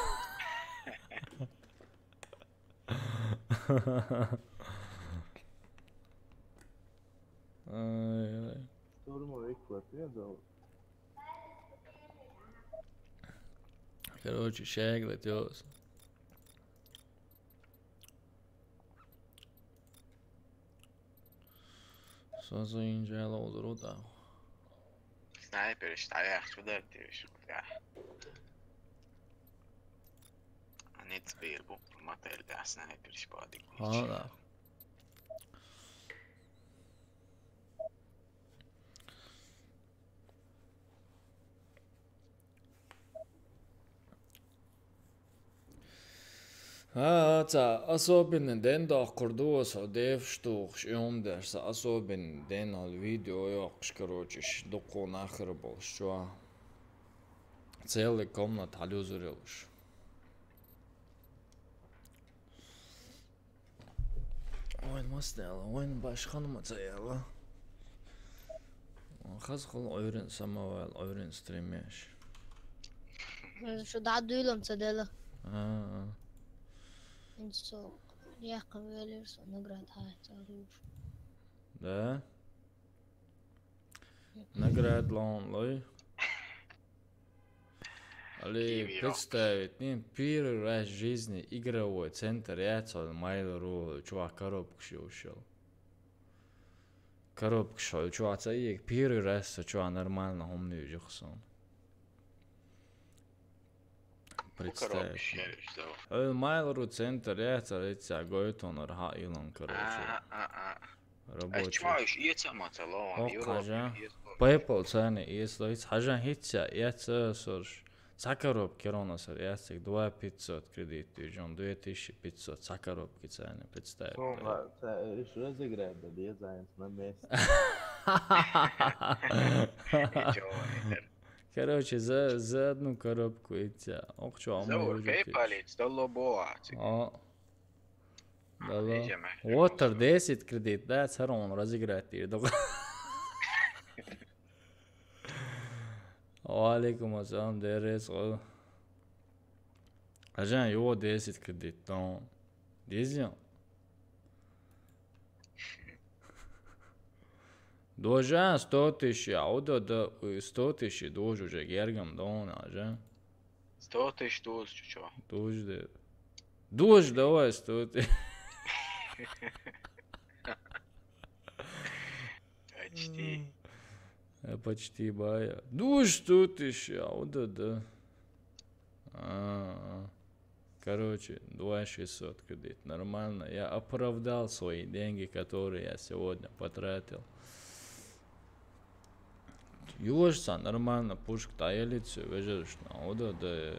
Ай, ай. Турма век квартира дал. Короче, щеглет, ёс. Со за инжела узру да. Снайпер, ишта яхчу да тивиш. Я. Они цбир бу мотель да снайпер шпадик. Ха да. А, ца особенно ден дохкур дуо со деф штух шум дер са особенно ден ал видео ёкш, короче, ш дукку нахер болш чуа. Целый комнат халюзурилш. Ойн мастела, ойн башхан мацаела. Хаз хол ойрен самавал, ойрен стримеш. Шу да дюйлам ца дела. А, Инсо. Яхам велер со наград хай ца руш. Да? Наград лон лой. Али Киви рок. Представить, не, первый раз в жизни игровой центр я цол майл ру чуа коробка шо ушел. Коробка шо чуа ца и первый раз со чуа нормально хомный жихсон. Представить. Коробка шериш да. Эл майл ру центр я ца реца гойтон ха илон, короче. А, а, а. Рабочий. Чуаиш, иеца мацало. О, хажа. PayPal цены, если хажа хитца, я ца сорш. Ца коробка керона сор, я цик два пятьсот кредит, ты жон две тысячи пятьсот, ца коробка цены, представь. Sonra sen şu разыграть да, diye zayıf на месте. Короче, за, за одну коробку идти. Ох, чё, а мы Заур, уже пить. PayPal, доллобоа. О. Да, да. Видимо. Water десять кредит, да, царон разыграть дирдук. Ва алейкум ассалам, дерес о. Ажан, его десять кредит, тон. Дезион. Дожа сто тысяч, а уда да, э, сто тысяч дож уже гергам дон, ажан. Сто тысяч туз, чё? Дож да. Дож давай сто тысяч. Почти. Э, Почти бая. Дож сто тысяч, а уда да. А, а. Короче, два шестьсот кредит. Нормально. Я оправдал свои деньги, которые я сегодня потратил. Южца нормально, пушка таялицу, вежершна. Уда да.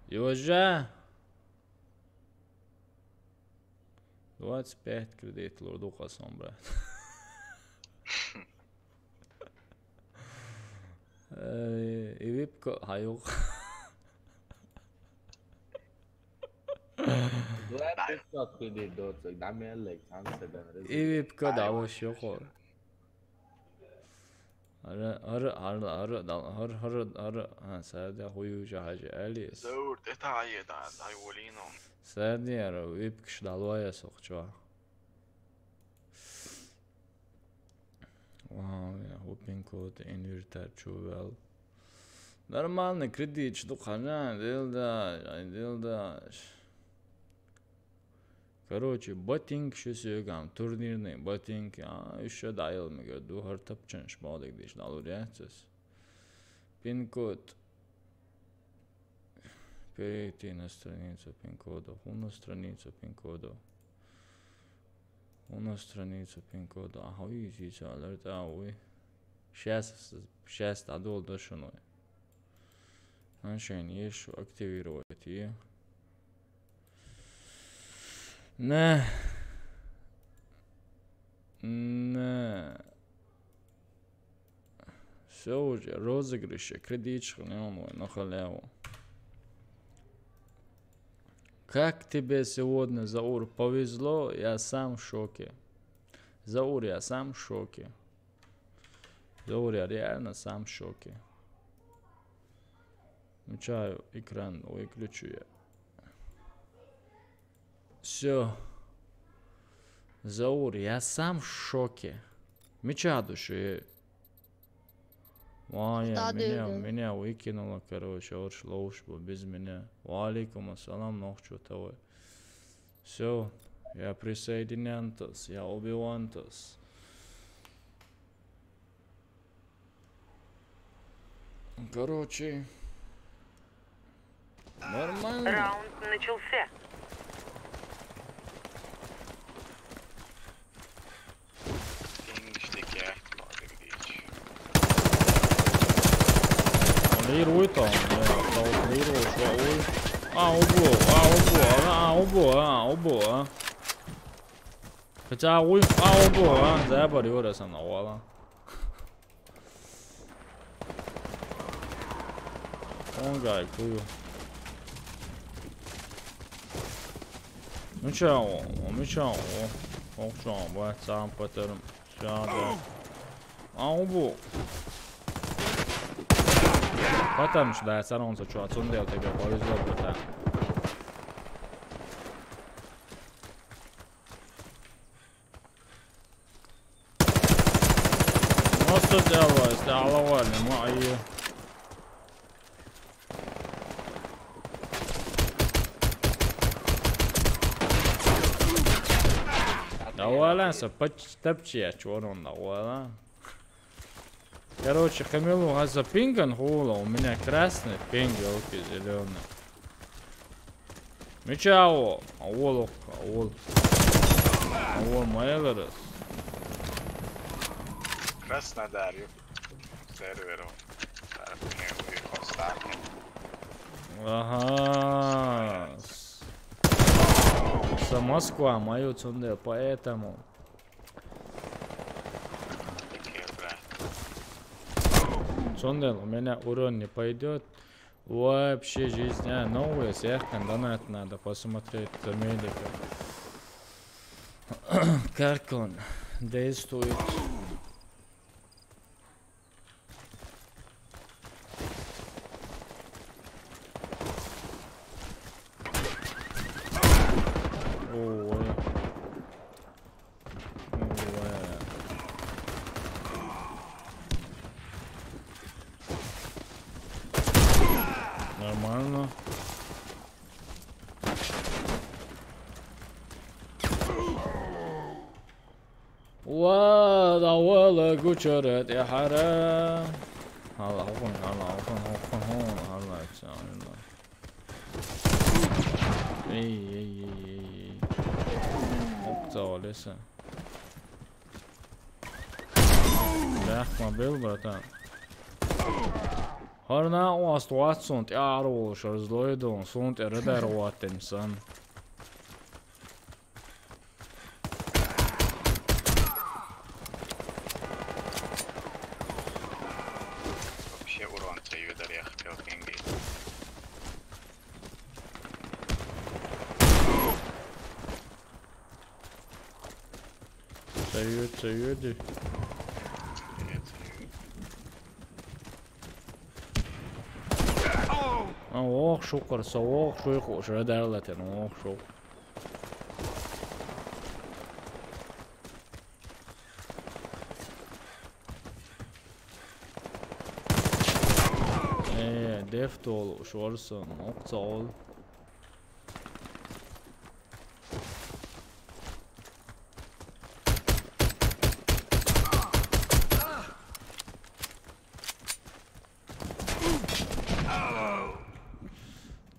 Южа. Двадцать пять кредит лурду касон, брат. Э, и випка хаюк. Два пятьсот кредит доцик, да, меллик, там себе. И випка да вообще хор. Ара, ара, ара, ара, дал, ара, ара, ара, а, саде хуюжа хажи алис. Заур, это ае да, дай волино. Саде ара випкш далвая сохчва. Вау, я, хупин код инвертар чувел. Нормальный кредит, что хана, дилда, ай, дилда. Короче, ботинки шо сёгам, турнирный ботинки, а, ещё дайл мега, ду хар тапчан шмалдык диш, налур яцес. Пин-код. Перейти на страницу пин-кода. У нас страница пин-кода. У нас страница пин-кода. Ага, видите, алерт, а, вы. Сейчас, сейчас, а, дол дошуной. Аншайн ещё активировать и. Не. Не. Всё уже, розыгрыш, кредит, не он, на халяву. Как тебе сегодня, Заур, повезло, я сам в шоке. Заур, я сам в шоке. Заур, я реально сам в шоке. Включаю экран, выключу я. Всё. Заур, я сам в шоке. Меча души. Ваня, Да, меня, да, да. Меня выкинуло, короче, орш лоуш был без меня. Ва алейкум ассалам, нохчу того. Всё. Я присоединянтас, я убивантас. Короче, нормально. Раунд начался. English de gel. Līri uitā, jā, tau līri šo ui. Ā, ubu, ā, ubu, ā, ubu, ā, ubu, ā. Pēc ā, ui, ā, ubu, ā, zēbari jūras anna uolā. Ongai kuju. Mičau, mičau. Okšau, vai, sām pataram. Šāda. Aubu. Patam šodai sarunsa čuo atsundēju tevi, ko izlopatā. Nostu tev, es te alavā, ne, ma, ai. Да, уолан са пач-, тапчия чуорун да уола. Короче, Камилу газа пинган хула, у меня красный пинг, елки зелёный. Мичао, а уол, а уол. А уол майлерес. Краснодар, ю. Серверу. Так, не, вы поставьте. Ага. Са Москва мою цунде, поэтому. Цунде у меня урон не пойдёт. Вообще жизнь. А, новые, сехкан донат надо посмотреть, Америка. Как он действует? Ой. Ой. Нормално. Ва, да, уола гучурат, я хара. Алла, хукун, Алла, хукун, хукун, хукун, Алла, Алла. Эй, эй, эй, эй, эй. Оп, завалился. Бляха, мобил, братан. Харна у вас туат сунт, я арвул, шар злой дон, сунт, я радар уаттен сан. Вообще урон твою дарья хотел пинги. Союд, союды. А, ох, шукар, со, ох, шуй, шу, дарлатен, ох, шук. Э, дефтол, шорсон, окцол.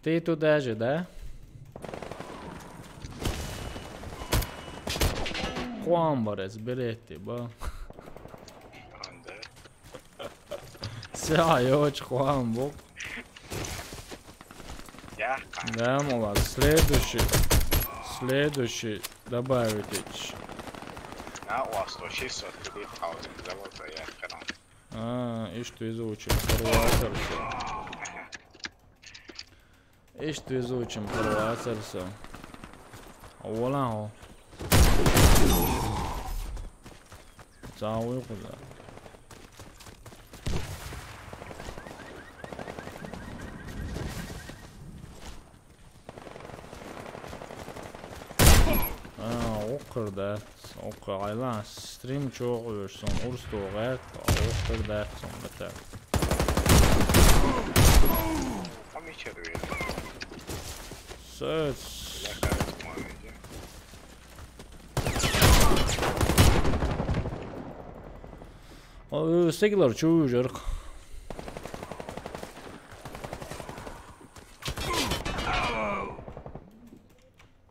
Ты туда же, да? Хуамбарес, берете, ба. Всё, я очень хуамбук. Я. Да, молодец. Следующий. Следующий. Добавить эти. А, у вас то чисто, ты, а, вот, да, вот, я, канал. А, и что изучим? Хорватия, всё. Ишт везучим хорватсар со. А уолан хо. Цаа уйгу да. А, оккар да. Оккар айлан стрим чогуйуш сон урс тогар. Оккар да сон бетер. Помичер. Söz. Yakar. О, стеклер чего жарко.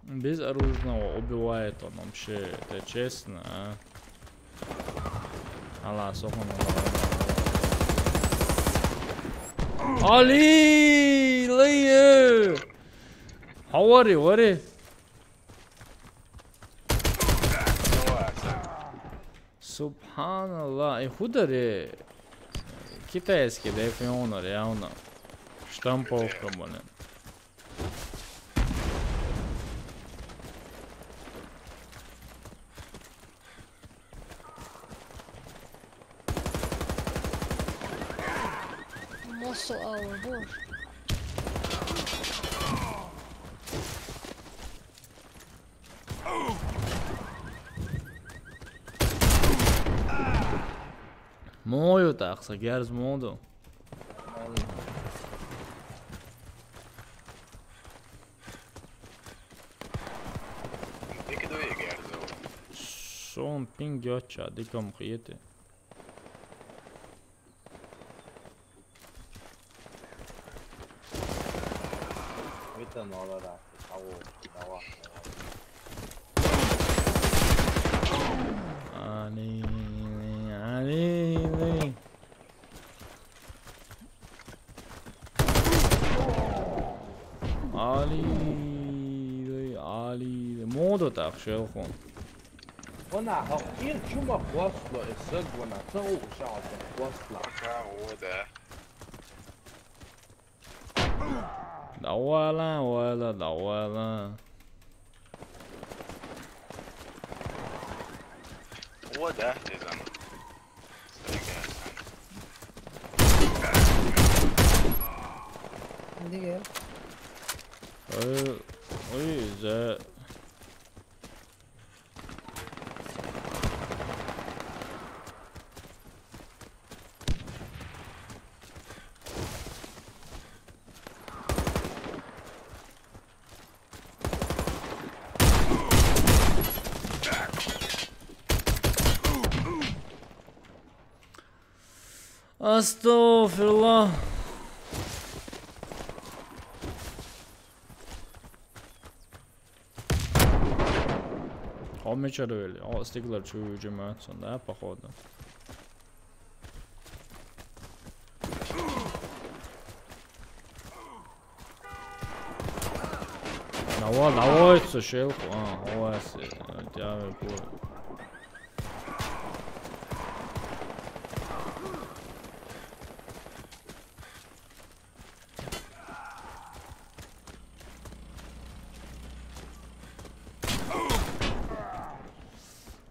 Без оружного убивает он вообще, это честно, а? Алла, сохун. Али, лые. Хавари, вари. Субханалла, и хударе. Китайский дефионер, явно. Штамповка, блин. Мосо ауа, боже. Мою так, сагерз моду. Сон пинг ёча, диком хиете. Витан олара, ау, дава. Али, али, али. Али, али. Моду так, шелхун. Вона, ха, ин чума хвастла, эсэг вона, цау шаата хвастла. Ха, ода. Давала, вала, давала. Ода, тезан. Диге. Ой, ой, за. Астагфирулла. Хомичарвели. О, стеклер чуючи мацун, да, походу. Давай, давай, сушил. А, у вас, э, тя, э, пу-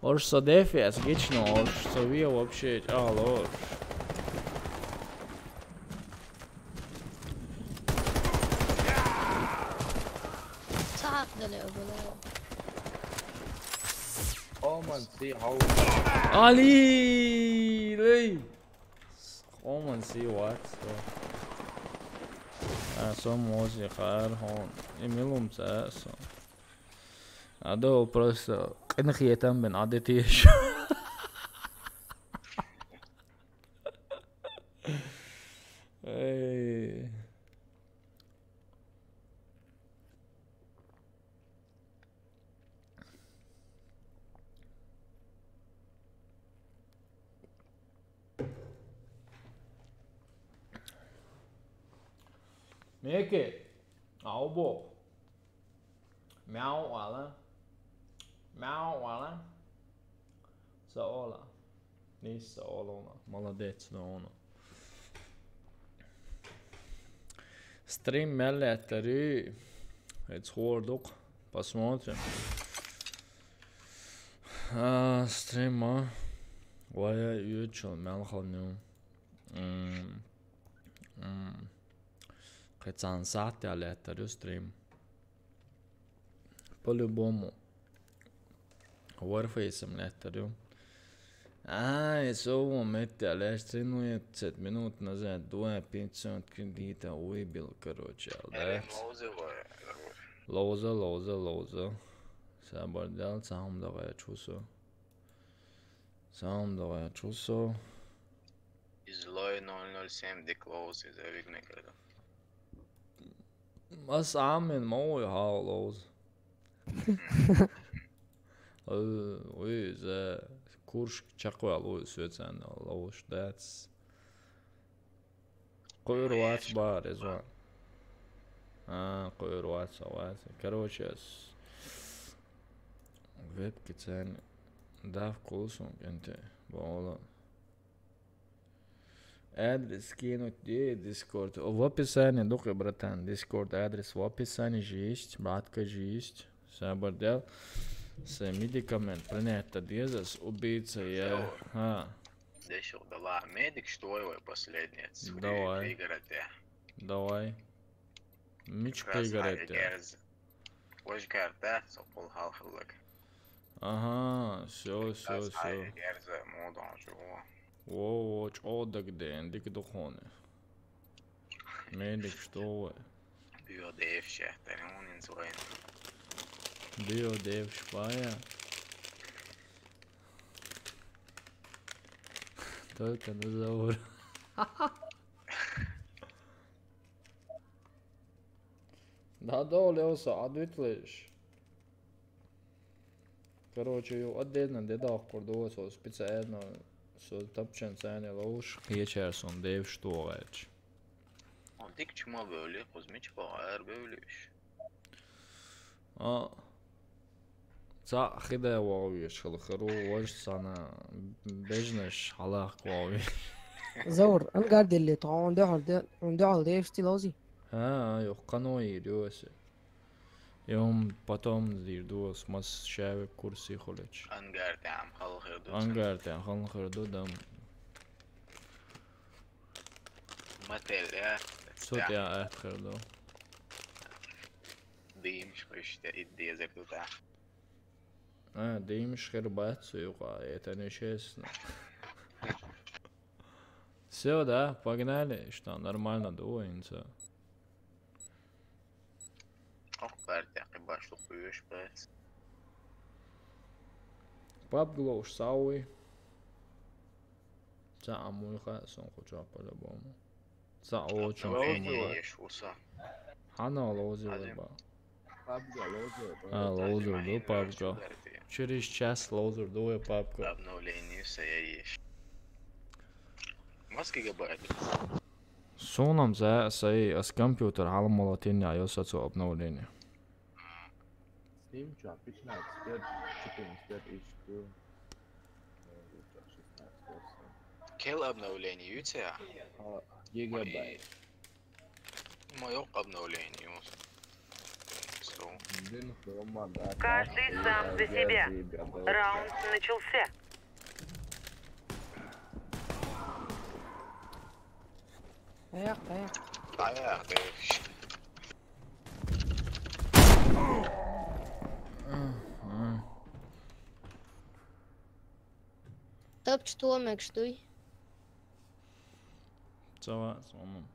Орш со дефи, отлично, орш со виа вообще, алло. Top the little below. Али, лей. Хоман си ватс. А, со мози хар хон. Эмилум са со. Адо просто къинхиетан бен адетиш. Эй. Меке, аубо. Мяу ала. Мяу ала. Саола. Нис саола. Молодец, но он. Стрим меллеттери. Эцхуордук. Посмотрим. А, стрима. Вая ючел мелхалню. М, м. Кецан саат я леттери стрим. По-любому. Warface-м леттер, ё. А, и со момент, а леш тринадцать минут назад, два пятьсот кредита выбил, короче, да? Лоуза, лоуза, лоуза. Сабар дал, сам давай чусо. Сам давай чусо. Из лой ноль ноль семь дика ловза, из вигнекада. Ас амин ма вуй хьал ловза. Э, уй, за куршк чакхвал уй, соьцан ловзаш дац. Кхуьур вац бахар, из ван. А, кхуьур вац, вац. Короче, ас вебки цен дав кулсун кенте, бола. Адрес скинуть де, Discord. В описании, дукхи, братан. Discord адрес в описании же есть, братка же есть. Сабар дел. С медикамент принять та дезас, убийца я. Всё. А. Дешо дала. Медик, что его последнее? Давай. Выиграть. Давай. Мича кхийгар аттар? Вож карта, со кхул хьалхаллаг. Аха, всё, всё, всё. Герза модон жо. Во, во, чӀоагӀа дагадеана, дика ду хьуна. Медик, что вы? Био девш, тани хьуна инза вайн. Био девш бая. Только на Заур. Да, да, Лео, са адвитлеш. Короче, ю отдельно дедах курдо, со специально, со тапчан цене лоуш, ечер сон дев что вач. Он дик чума бевли, кузмич багар бевлиш. А, Цхьаъ хи даь вогӀу веш хила хир ву, важа санна бежнаш хьалахка вогӀу веш. Заур, ангар делле, тхо хьуна дуьхьал де-, хьуна дуьхьал деш стил ози? ХӀа, юха кхано йир ю аса. Йом, потом йир ду аса, мас шаьвик курси хулич. Ангар тӀехь хала хир ду. Ангар тӀехь хала хир ду, дам. Мотель, я? Цу тӀехь атта хир ду. Диймаш хӀуьшта ид дезар ду тӀехь. А, диймаш хир бац цу юкъа, это нечестно. Всё, да, погнали, что нормально ду инца. Ох, партия, къибаш лу хуеш бац. Пабг лоуш сауи. Ца амуй ха, сон кхуча по-любому. Ца очень. Лоузи хьуна. Еш уса. Хьана лоузи Азим. Ваба. Пабга лоузи ваба. А, лоузи ду пабга. Через час лоузи ду я пабга. Обновление сая еш. Мас гигабайт? Сонам за сай ас компьютер хьалмала тиння йо сацо обновление. Steam чу пятнадцать лет, четырнадцать лет ищу. Кел обновление ю тебя? А, гигабайт. Ой, моё обновление. Каждый сам за себя. Раунд начался. Аяк, аяк. Аяк, девиш. Тапчу томекш дуй. Цава, сомам.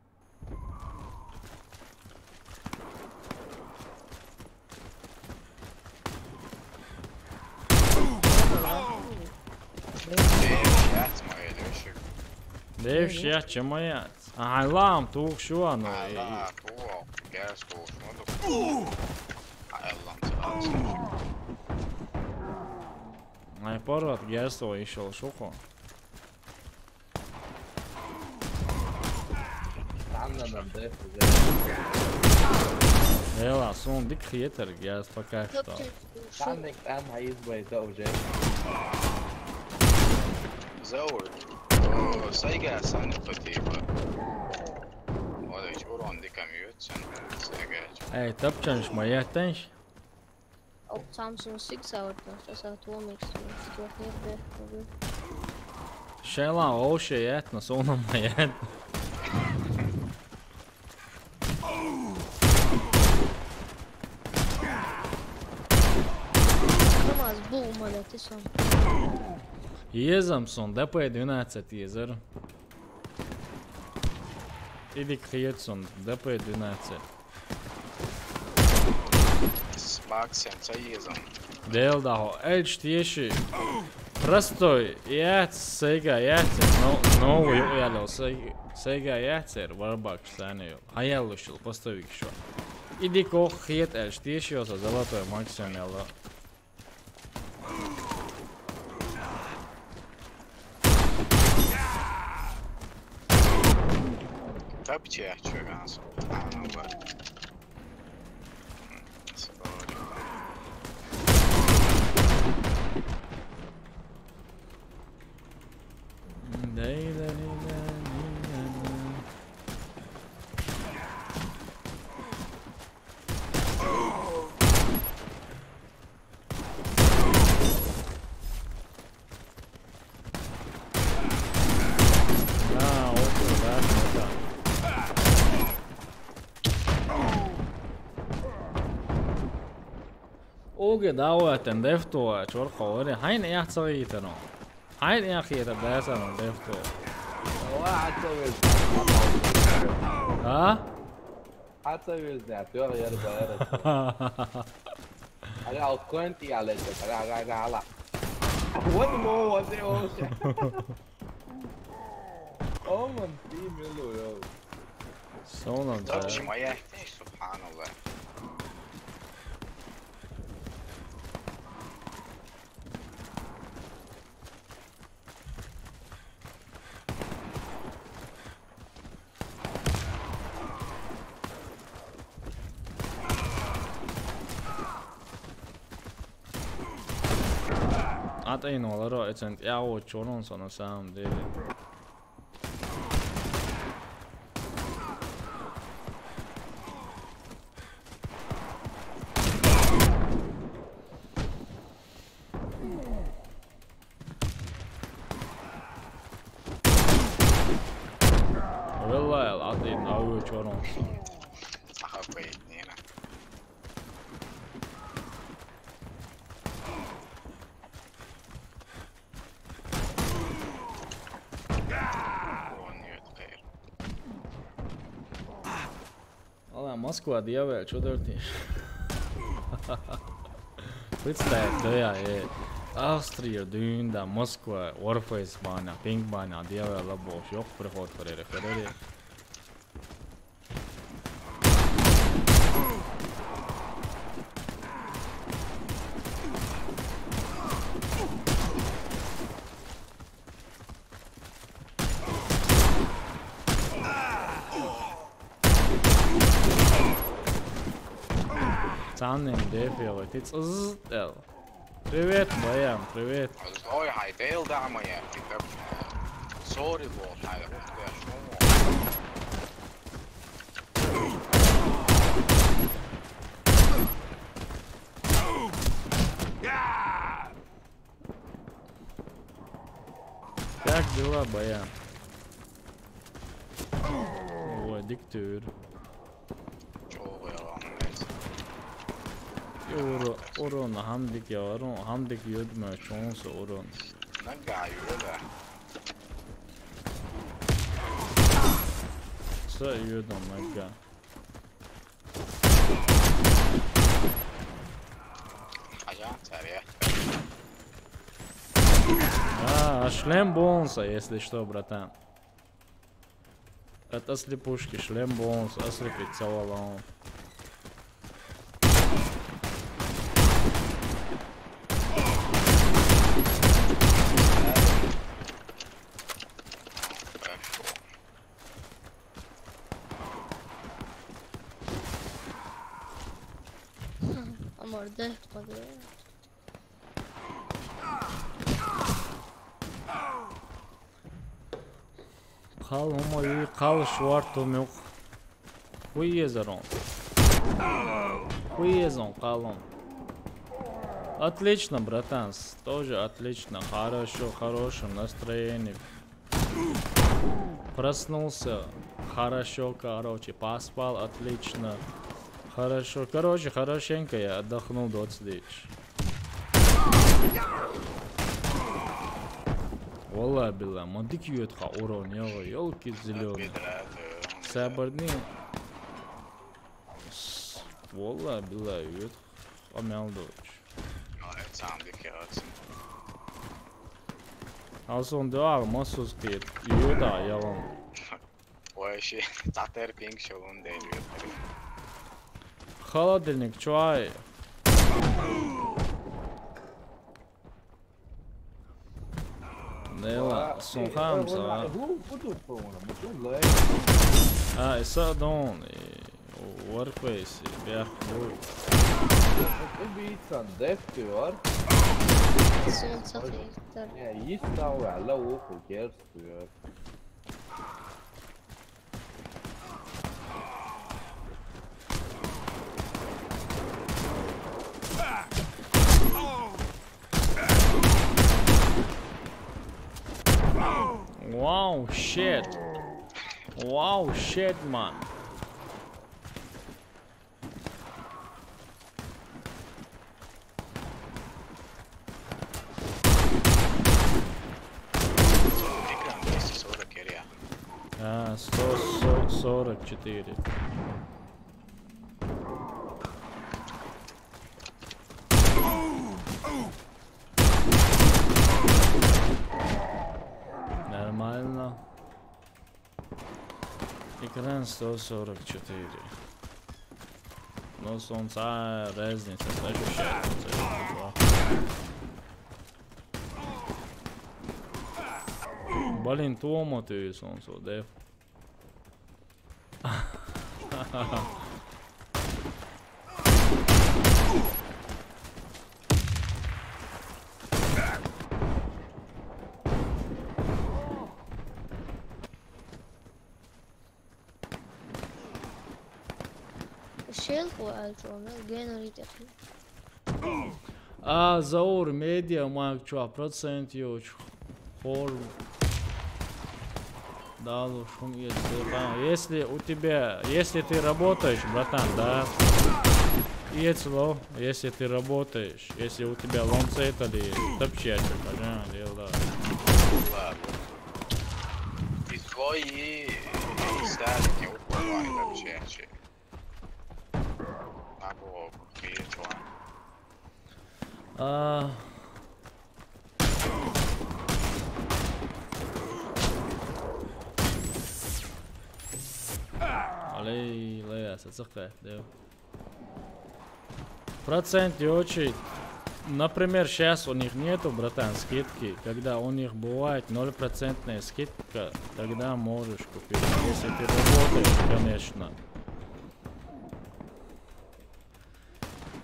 Девиш яц моя, девиш. Девиш яц, чё моя? Ай, лам, тух шуа, ну. Ай, ла, тух, газ тух, ну, ду. Ай, лам, цава. Ай, порват, газ тух, ишел, шухо. Там надо деф уже. Эла, сон дик хетер, газ пока что. Там ник там, а из бой, да, уже. Заур. О, сайга сан по типа. Олеч, урон дикам ют, сан сайга. Эй, тапчанш, моя тенш? О, Samsung Six а вот, сейчас а томекс, что нет, да, увы. Шайла, о, шеят, на сона моя. Намаз бу, умоляю, ты сам. Езам сон, ДП двенадцать езер. Иди к Хьюдсон, ДП двенадцать. С Максом, ца езам. Дел да хо, эльч теши. Простой яц, сайгара яц, но, но, ё, яла, сай-, сайгара яц, эр, варбак, сани, ё. Хаял ушул, постовик шо. Иди кох, хет, эр, штиш, ё, со золотой максимум, яла. Тапчи, а чё, гансу? А, ну, вот. Огэ, давай, тэн дефтуа, чор хавари. Хайн яхцагы тано. Хайн яхи та бэсэн дефтуа. Ва, ацавил. А? Ацавил, да, тёр яр бэр. Аля, алкоин ти алэ, аля, аля, аля, аля. What more, what the ocean? Oh, man, team, hello, yo. Сонун. Тапчи, моя, субханалла. Ат айн оларо эцэн яо чонон со на самом деле. Вэллай, ат айн ауу чорон. Аха, бэйт, нина. О, нет, хэр. Вала, Москва дьявол, чё дёртин? Представь, да я, э, Австрия, дюн, да, Москва, Warface баня, Pink баня, дьявол, лабо, ёк, приход, хрери, хрери. Цаннем дефио, ти цӏызтӏел. Привет, Баян, привет. Ой, хай, дэл да, моя, пикап. Сори, бол, хай, хай, шо. Как дела, Баян? Ой, диктор. Чё, я вам, блядь? Уро-, урон, хамдик я, урон, хамдик юдмэ, чонсо урон. Нага юда. Са юдон нага. Ага, царя. А, шлем бонуса, если что, братан. Это асли пушки, шлем бонус, асли прицел алон. Амарда хатады. Кал, омой, кал, шварт умюк. Хуезарон. Хуезон, калон. Отлично, братан, с-, тоже отлично. Хорошо, хорошее настроение. Проснулся. Хорошо, короче, поспал, отлично. Хорошо, короче, хорошенько я отдохнул, двадцать девять. Валла билла, мадик юет ха урон, ё, ёлки зелёные. Сабарни. Валла билла юет ха мялдоч. А, это сам дикий, это сам. Аз он даа массус кит, юда ялан. Ой, ши, цатер пинг шоун дэ, юда. Холодильник, чуай. Нела, сунхам за. Who, who the phone? Who like? А, и са дон, и Warface, и бях, ой. Убийца, деф ты, ар? Солнце фильтр. Не, есть там, ла уху, герс, ты, ар. Wow, shit. Wow, shit, man. Экран двести сорок, Илья. А, сто сорок четыре. Нормально. Экран сто сорок четыре. Но солнца разница, знаешь, вообще. Блин, туомо ты солнце, да? Шел ху альтона, генерит. А, Заур, медиа маг чуа процент юч. Хор. Да, лучше. Если у тебя, если ты работаешь, братан, да. Если, если ты работаешь, если у тебя лонцет или топчатся, пожалуйста, дело. Ладно. И свои, и старики, вот, вообще. Або, и чё? А. Алей, лея, сацакка, да. Процент не очень. Например, сейчас у них нету, братан, скидки. Когда у них бывает ноль процентная скидка, тогда можешь купить. Если ты работаешь, конечно.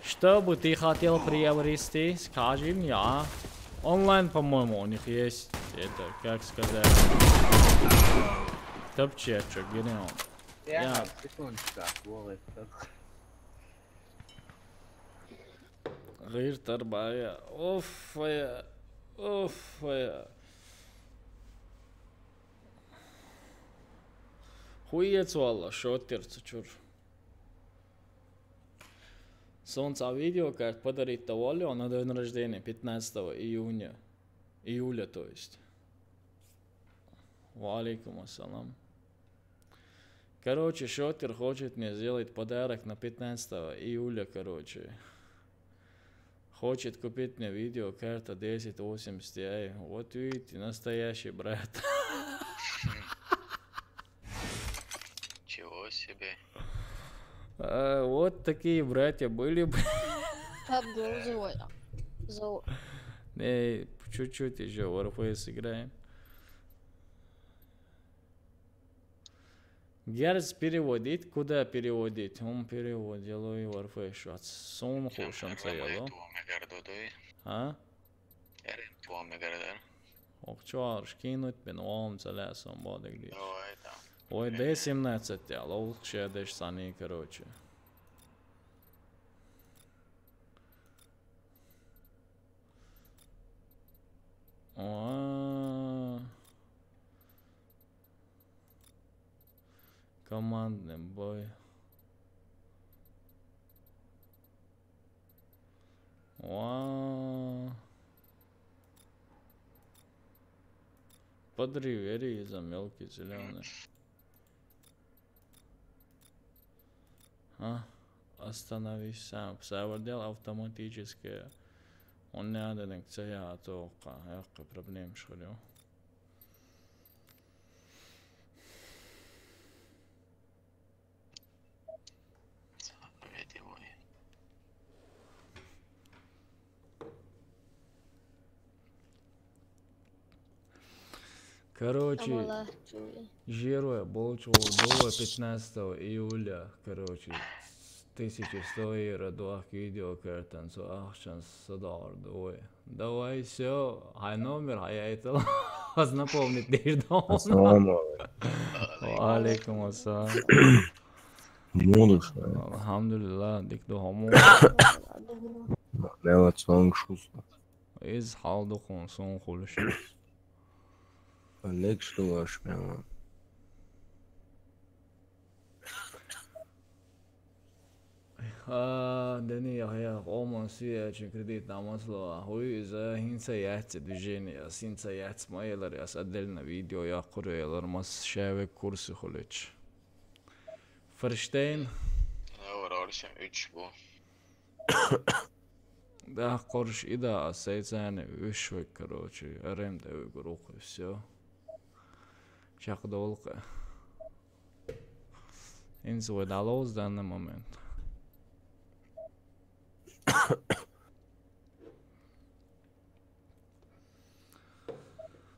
Что бы ты хотел приобрести, скажи мне, а? Онлайн, по-моему, у них есть это, как сказать, топчатся, где он? Я, я, секундочку, Вова, это. Гъир тарбая. Оф, я. Оф, я. Хуец валла, шотер цучур. Солнце, а видеокарт подарить-то волю на день рождения, пятнадцатого июня. Июля, то есть. Ва алейкум ассалам. Короче, шотер хочет мне сделать подарок на пятнадцатого июля, короче. Хочет купить мне видеокарта десять восемьдесят Ti. Вот видите, настоящий брат. Чего себе. А, вот такие братья были бы. Пабг зовут. Зовут. Не, чуть-чуть ещё Warface играем. Герц переводить? Куда переводить? Он переводил и Warface. От сумку шамца яло. А? Эрен туоме гарадар. Ох, чё, скинуть бен, ом, целясом, бодыгдыш. Давай там. Ой, Д семнадцать, я лучше деш сани, короче. О. Командный бой. Уа. Подрыв, ери из-за мелкий зелёный. А? Остановись сам. Савардел автоматически. Он не надо, не к цея, а то ка, я ка проблем шхырю. Короче, Амала, чуй. Жирве болчу дуо пятнадцатого июля, короче, тысяча стоира дуахк видео картан, со ахчан садор дуо. Давай, всё, хай номер, хай айтал. Ознакомить дирдон. Ассаламу алейкум. Ва алейкум ассалам. Мудуш. Алхамдулилла, дик ду хамо. Мела цонг шуса. Из халдукун сон хулиш. Олег, что ваш мела? А, Дени Яхья, Оман сиячин кредит намасло. Хуй иза хинца яц движение, синца яц майлар, яс отдельно видео якур елар, мас шаве курсы хулич. Ферштейн? Авар аршан үч бу. Да, корш ида, а сейцани үш век, короче, арем да век рух, и всё. Чак долка. Инзуэ далоз в данный момент.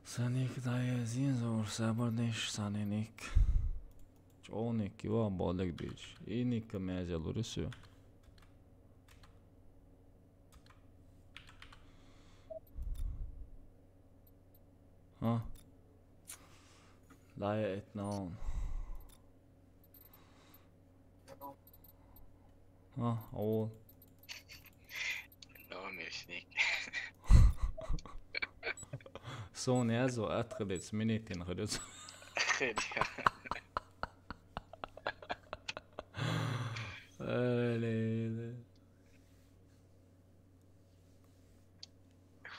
Саник дае зин зор сабырдеш саненик. Чоник ива болек бич. Иник мезе лурису. А? Дае этнон. А, ол. Номер сник. Сон язва атхылец минетин хырец. Хырец. Öyle.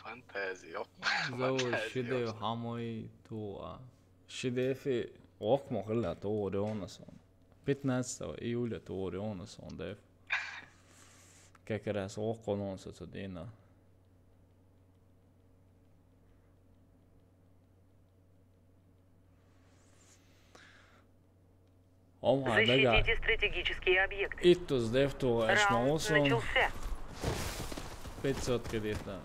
Фантазия ёк. Зау фантазия шидев ёк. Хамой туа. Шидефи окмо хыла туа рёнасон. Пятнадцатого июля туа рёнасон деф. Как раз около нас это дина. Омга дага. Защитите стратегические объекты. Иттус дефту эшмаусун. Раунд начался. Пятьсот кредитна.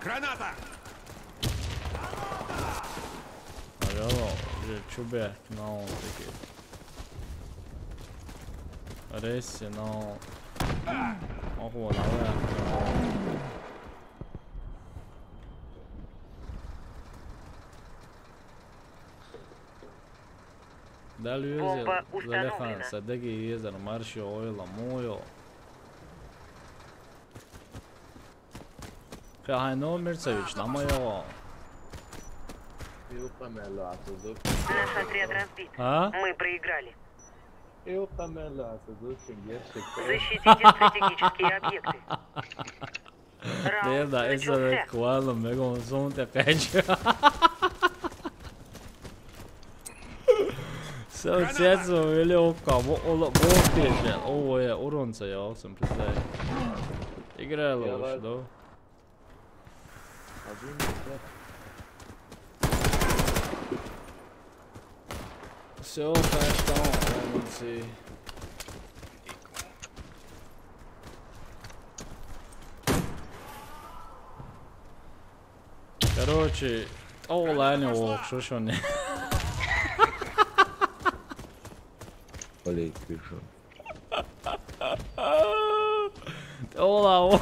Граната! Алло, уже чубе, но такие. Ресси, но. Оху, давай. Дал юзе, Бомба установлена. Залехан, садаги юзер, марши ойла, муйо. Хай номер цавич, на моё. Наш отряд разбит. А? Мы проиграли. Защитите стратегические объекты. Раунд Дерда, эсэ начался. Куала мегон зон те кэч. Сэ цэцо вели окка, бо ола, бо пеше. О, я, урон ца я, сам пиздай. Играла уж, да? Один, да. Всё, кэш даун, молодцы. Короче, о, ладно, о, шо, шо, не. Блин, пишу. Ола, о.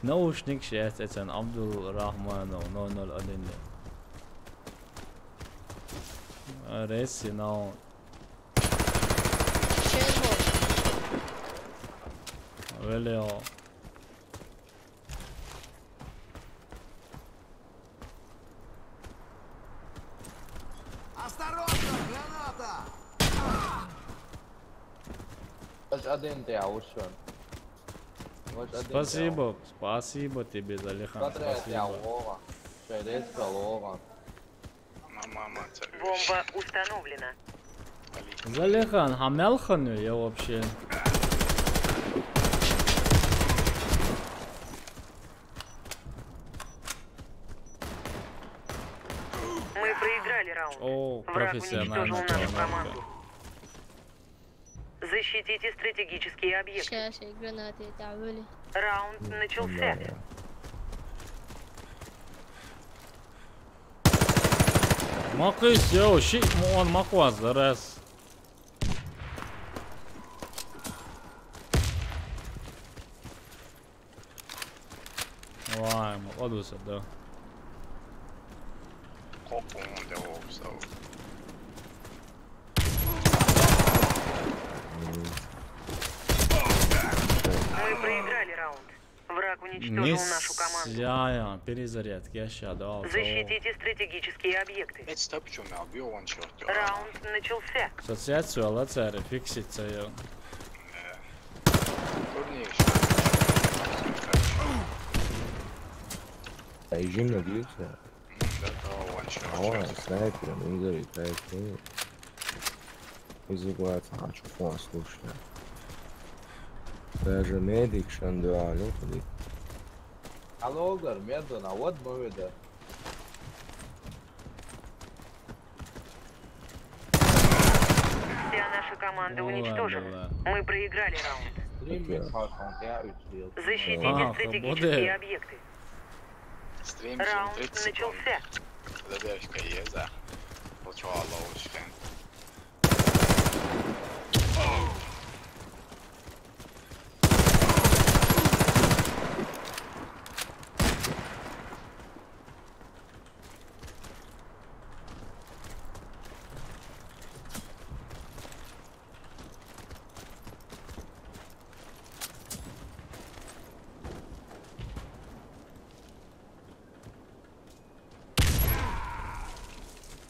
Наушник сейчас, это Абдул Рахманов, ноль ноль один. Ресси, но. Велио. Осторожно, граната! Один ты, а уж он. Спасибо, спасибо тебе, Залихан, спасибо. Бомба установлена. Залихан, хамялхан я вообще. Мы проиграли раунд. О, враг уничтожил нашу команду. Защитите стратегические объекты. Ща, ща, гранаты, это авели. Раунд начался. Макъис, йоу, ши, мо он макъваз, раз. Вай, мо, одуса, да. Копунде обзал. Мы проиграли раунд. Враг уничтожил нашу команду. Ja, ja, перезарядка, ja šāda. Защитите стратегические объекты. Već stop ću me, ali bio on će otići. Раунд начался. Asocijacija, ali cere, fiksica, jo. Turniš. Taj žimno bio se. Da, da, on će A on je otići. Snajper, uzori, taj je to. Izgledati, znači, on sluša. Kaže, medik šan dua, ljudi. Alo, Ogar, mjedo na, what movie da? Вся наша команда уничтожена. Мы проиграли раунд. Stream je kao sam ja učio. Защитите А, стратегические свобода. Объекты. Stream će Раунд trideset sekundi. начался. Zadevška jeza. Počela low scan.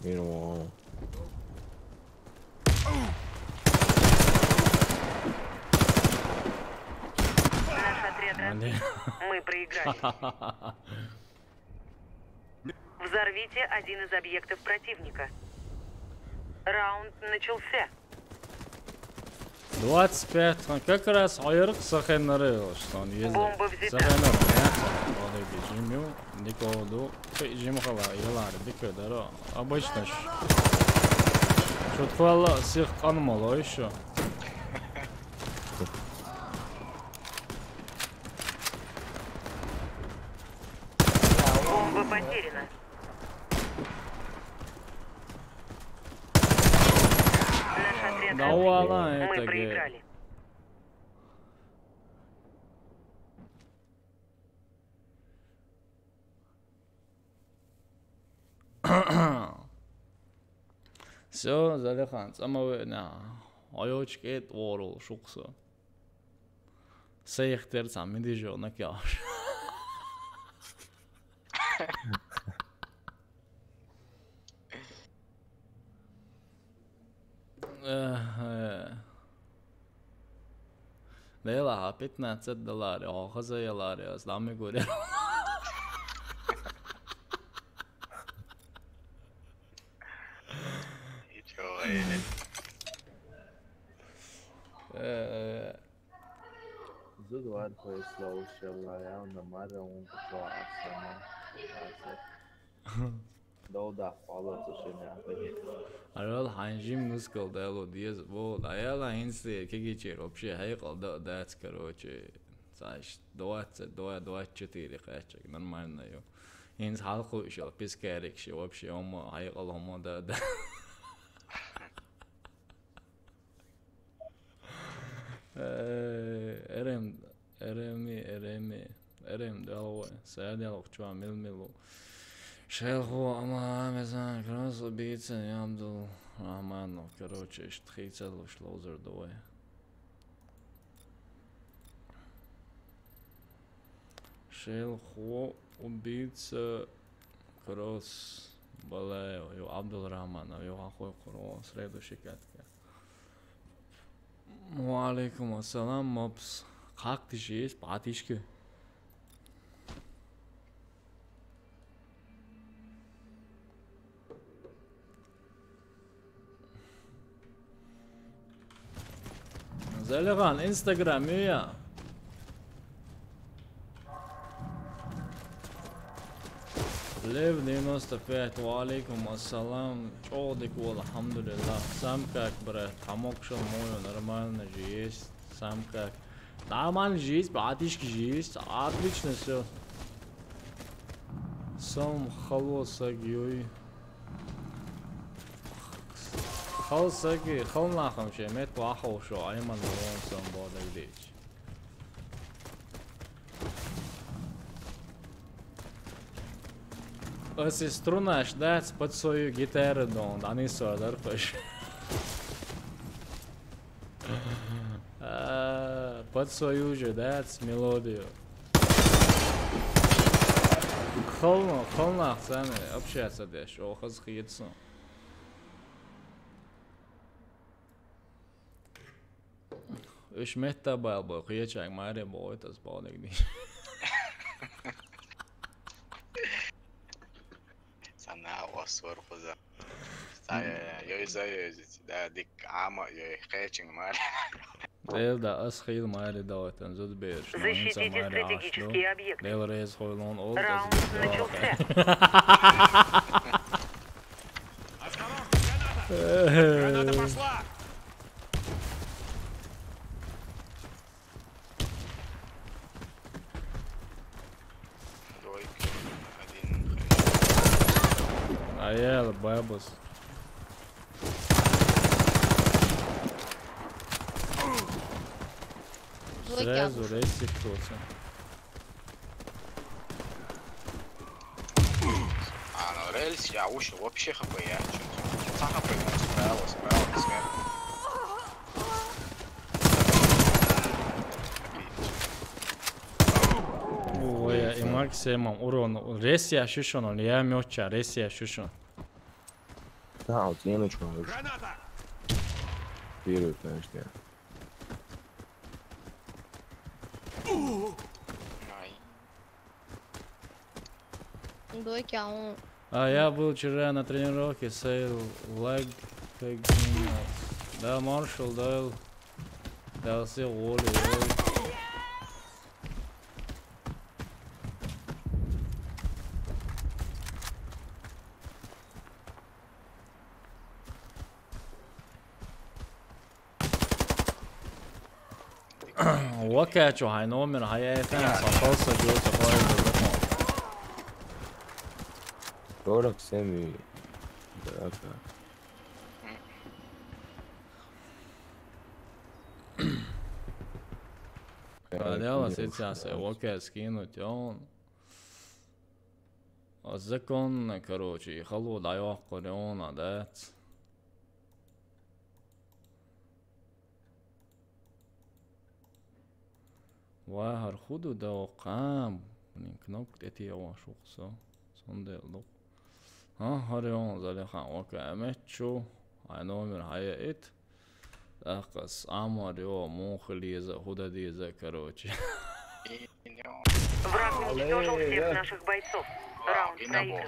Idemo, ono. Наш отряд Ma ne. Мы проиграли. Взорвите один из объектов противника. Раунд начался. Двадцать пять, как раз ayırıq saxenleri olsun. Bomba взята. Saxenleri ne yapsın? Olayı bir jimyu. Nikodu. Şey, jim hala yıllar bir kadar o. Обычно şu. Şu tıfalla sıyıq kanım oluyor şu. Бомба потеряна. Наш отряд Да вала разбит. Мы это, проиграли. Всё, Залихан, самовына. Очки твору шукса. Сейхтер сам медижо на кяш. Эх, э. Лейла, а пятнадцать долларов, о, хоза я лари, а с нами говорят. Hiç o öyle. Э, Zud var koji slow šela, ja, onda mara, onda to asama. Da, da, hvala, to še ne. Арал ханжим нускал дало диез, вот, аяла инси кегичер вообще хайкал да дац, короче, саш двадцать два, двадцать четыре качек, нормально ё. Инс халку ишел пискарик ши вообще омо хайкал омо да да. Э, Эрем, Эреми, Эреми, Эрем, Деловой, Саядел, Ухчуа, Милмилу. Шелху, Ама, Амезан, Кросс, Убийца, Ямдул, Рахманов, короче, Штхица, Лушлоузер, Дуэ. Шелху, Убийца, Кросс, Балаев, ё, Абдул Рахманов, ё, Ахой Куро, следующий катка. Ва алейкум ассалам, мопс. Как ты же есть, батишка? Залихан, Инстаграм, я. Лев девяносто пять, ва алейкум ассалам. Чёдик вол, алхамдулиллах. Сам как, брат, тамок шо мою, нормально же есть. Сам как. Нормально жизнь, братишка, жизнь. Отлично всё. Сам хало саг юй. Хал саги, хал нахам ше, мет вахал шо, айман вон сам бода видеть. Ас из струнаш дац под свою гитару дон, ани со дарфаш. А, под свою же, да, с мелодию. Холно, холно, пацаны, общаться дальше. О, хаз хиетсон. Уж метта бал бо, хиечак маре бо, это с бо нигди. Сана освор хуза. Сая, ёй зая, да, дик ама, ёй, хечин маре. Эл да, ас хил маре да, это зуд беш. Защитите стратегический объект. Эл рез хойлон ол. Раунд начался. Граната пошла! Двойка. Один. А я бабус. Двойка. Сразу рейсик кто-то. А, ну рельс, я уши вообще хп, я чё? Сам хп, справа, справа, справа. Ой, и максимум урон. Ресия шушон, он я мёча, ресия шушон. Да, вот не начал. Граната! Первый, конечно. Ай. Двойки, а он... А я был вчера на тренировке, сейл лаг, как... Да, маршал дал. Дал все воли, воли. Вака чё, хай номер, хай айфен, сапал сагёр, сапал сагёр. Дорог семи. Дорога. Адяла сейчас, вака скинуть, он. А законно, короче, и холод, а я охуенно, да? Ва гьар худу да къам. Блин, кнопка эти ява шухсо. Сонде лук. А, гьар ён зале хан вака амет чу. Ай номер хая эт. Ахас амар ё, мун хилиза, худа диза, короче. Враг уничтожил всех наших бойцов. Раунд проигран.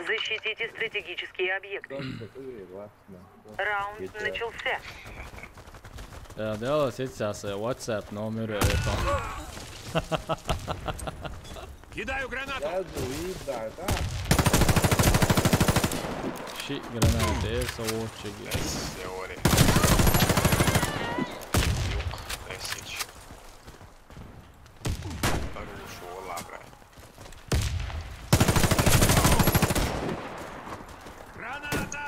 Защитите стратегические объекты. Раунд начался. Да, дело сейчас, э, WhatsApp номер это. Кидаю гранату. Ши гранаты, э, совочеги. Хорош, вала, брат. Граната!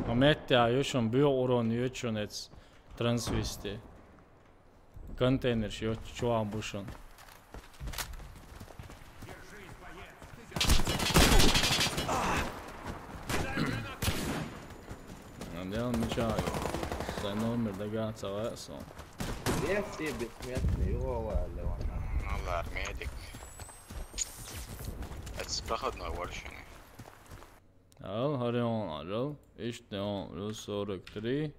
Амет я, ё шун бу урон, ё шун эц трансвести. Контейнер ши ё чуан бушун. Надел меча. Сай номер дага цава сон. Если бессмертный, его валили, ладно. Ну ладно, медик. Это с проходной воршины. Ал, Харион, Арал, Иштеон, плюс сорок три,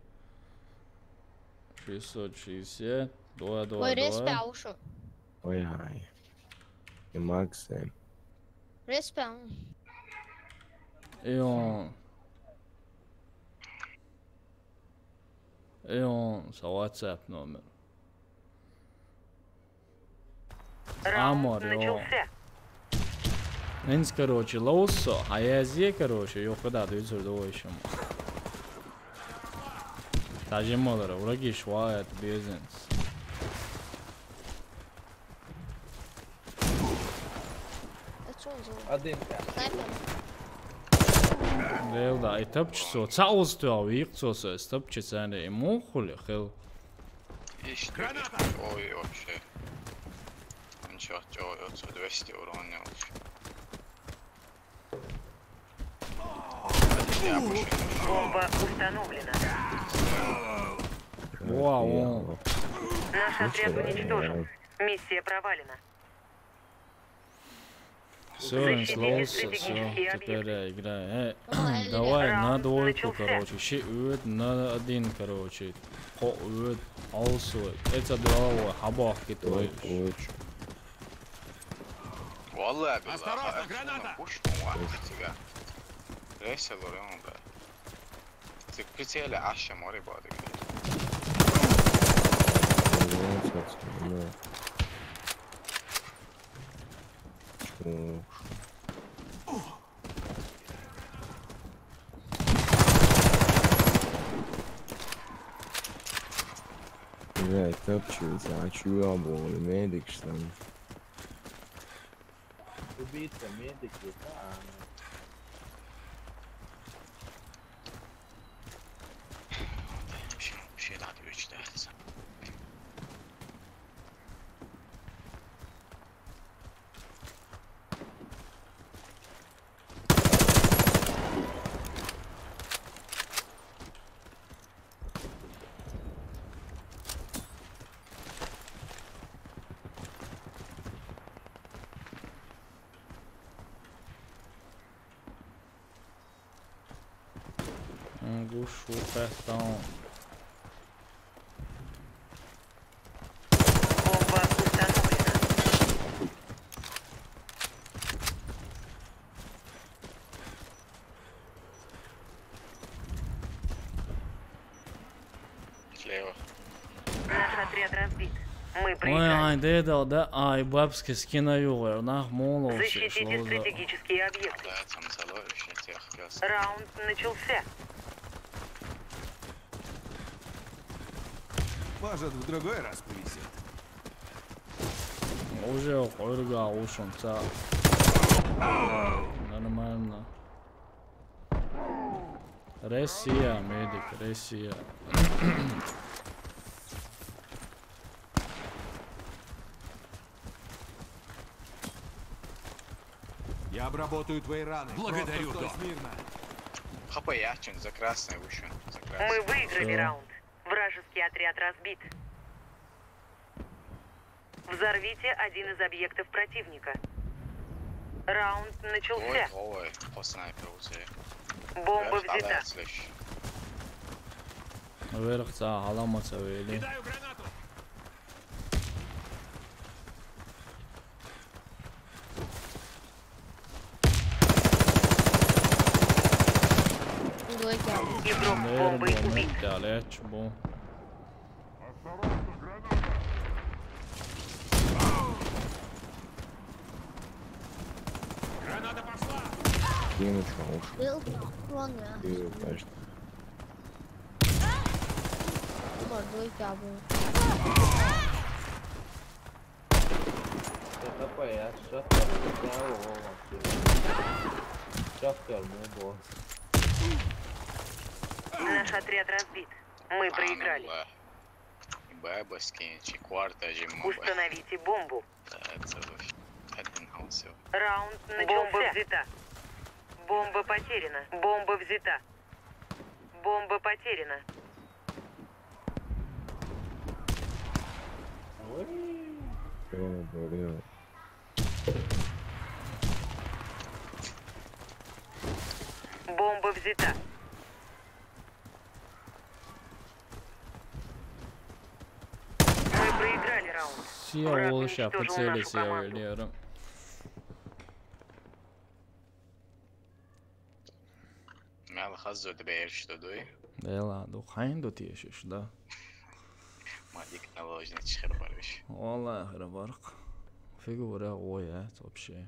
шестьсот шестьдесят, два, два, два. Ой, респя, ушу. Ой, ай. И Максим. Респя. И он. И он, со WhatsApp номер. Раунд начался. Инс, короче, лоусо, а я зе, короче, ё, когда дойдёт до ещё. Тажималара, врагиш ваят безенс. А что он делал? Один прям. Снайпер. Делда, и тапчи со. Цаус туа вик со со, тапчи сане, и мохули хел. Иште. Ой, вообще. Ничего, чё, отсюда двести урона не очень. Бомба установлена. Вау. Наш отряд уничтожен. Миссия провалена. Все, он слился, все, теперь я играю. Э, давай на двойку, короче, щи ует, на один, короче. Хо ует, also. Это два, хабах китой. Валлахи, осторожно, граната! Пуш, ну, ладно, тебя. Рейса лорем, да. Ты прицеле, аша, море, бады. Блядь, тапчи, а чё я был, медик, что ли? Убийца, медик, да. Гушу хэтон. Бомба установлена. Слева. Наш отряд разбит. Мы Ой, проиграли. ай, дедал, да, ай, бабский скина югер, нах, моло, Защитите стратегические объекты. Да, там заловишь этих пёс. Раунд начался. Может, в другой раз повезет. Уже хорга ушунца. Нормально. Россия, медик, Россия. Я обработаю твои раны. Благодарю, Док. Смирно. Хапай, я что, за красный вышел. За красный. Мы выиграли Всё. Раунд. Вражеский отряд разбит. Взорвите один из объектов противника. Раунд Ой, начался. ой, по снайперу уже. Бомба взята. Слышь. Верх ца, аламаца вели. Кидаю гранату. Двойка. Игрок бомбы убит. Далеч бу. Граната пошла. Ты ну чё, уж? Был план, я. Ты, конечно. Двойка был. Что такое? Я сейчас здорово. Сейчас корму, босс. Наш отряд разбит. Мы проиграли. Бабаскин, четвертая же моба. Установите бомбу. Это один голосил. Раунд начался. Бомба взята. Бомба потеряна. Бомба взята. Бомба потеряна. Всё, блин. Бомба взята. Мы проиграли раунд. Сия Враг олуша уничтожил пиццели нашу сия команду. велиyorum. Мел хазу де бер что дуй. Дела, ду хайнду тиешиш, да. Мадик наложно чхер барыш. Валлахи, рабарк. Фигура ой, а, вообще.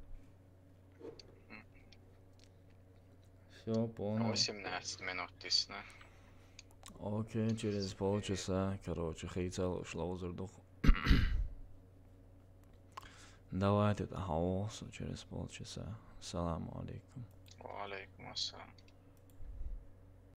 Всё, понял. Восемнадцать минут дисна. Окей, через полчаса, короче, хийцалуш ловзур ду. Давайте, тӀаккха хьалха через полчаса. Салам алейкум. Ва алейкум ассалам.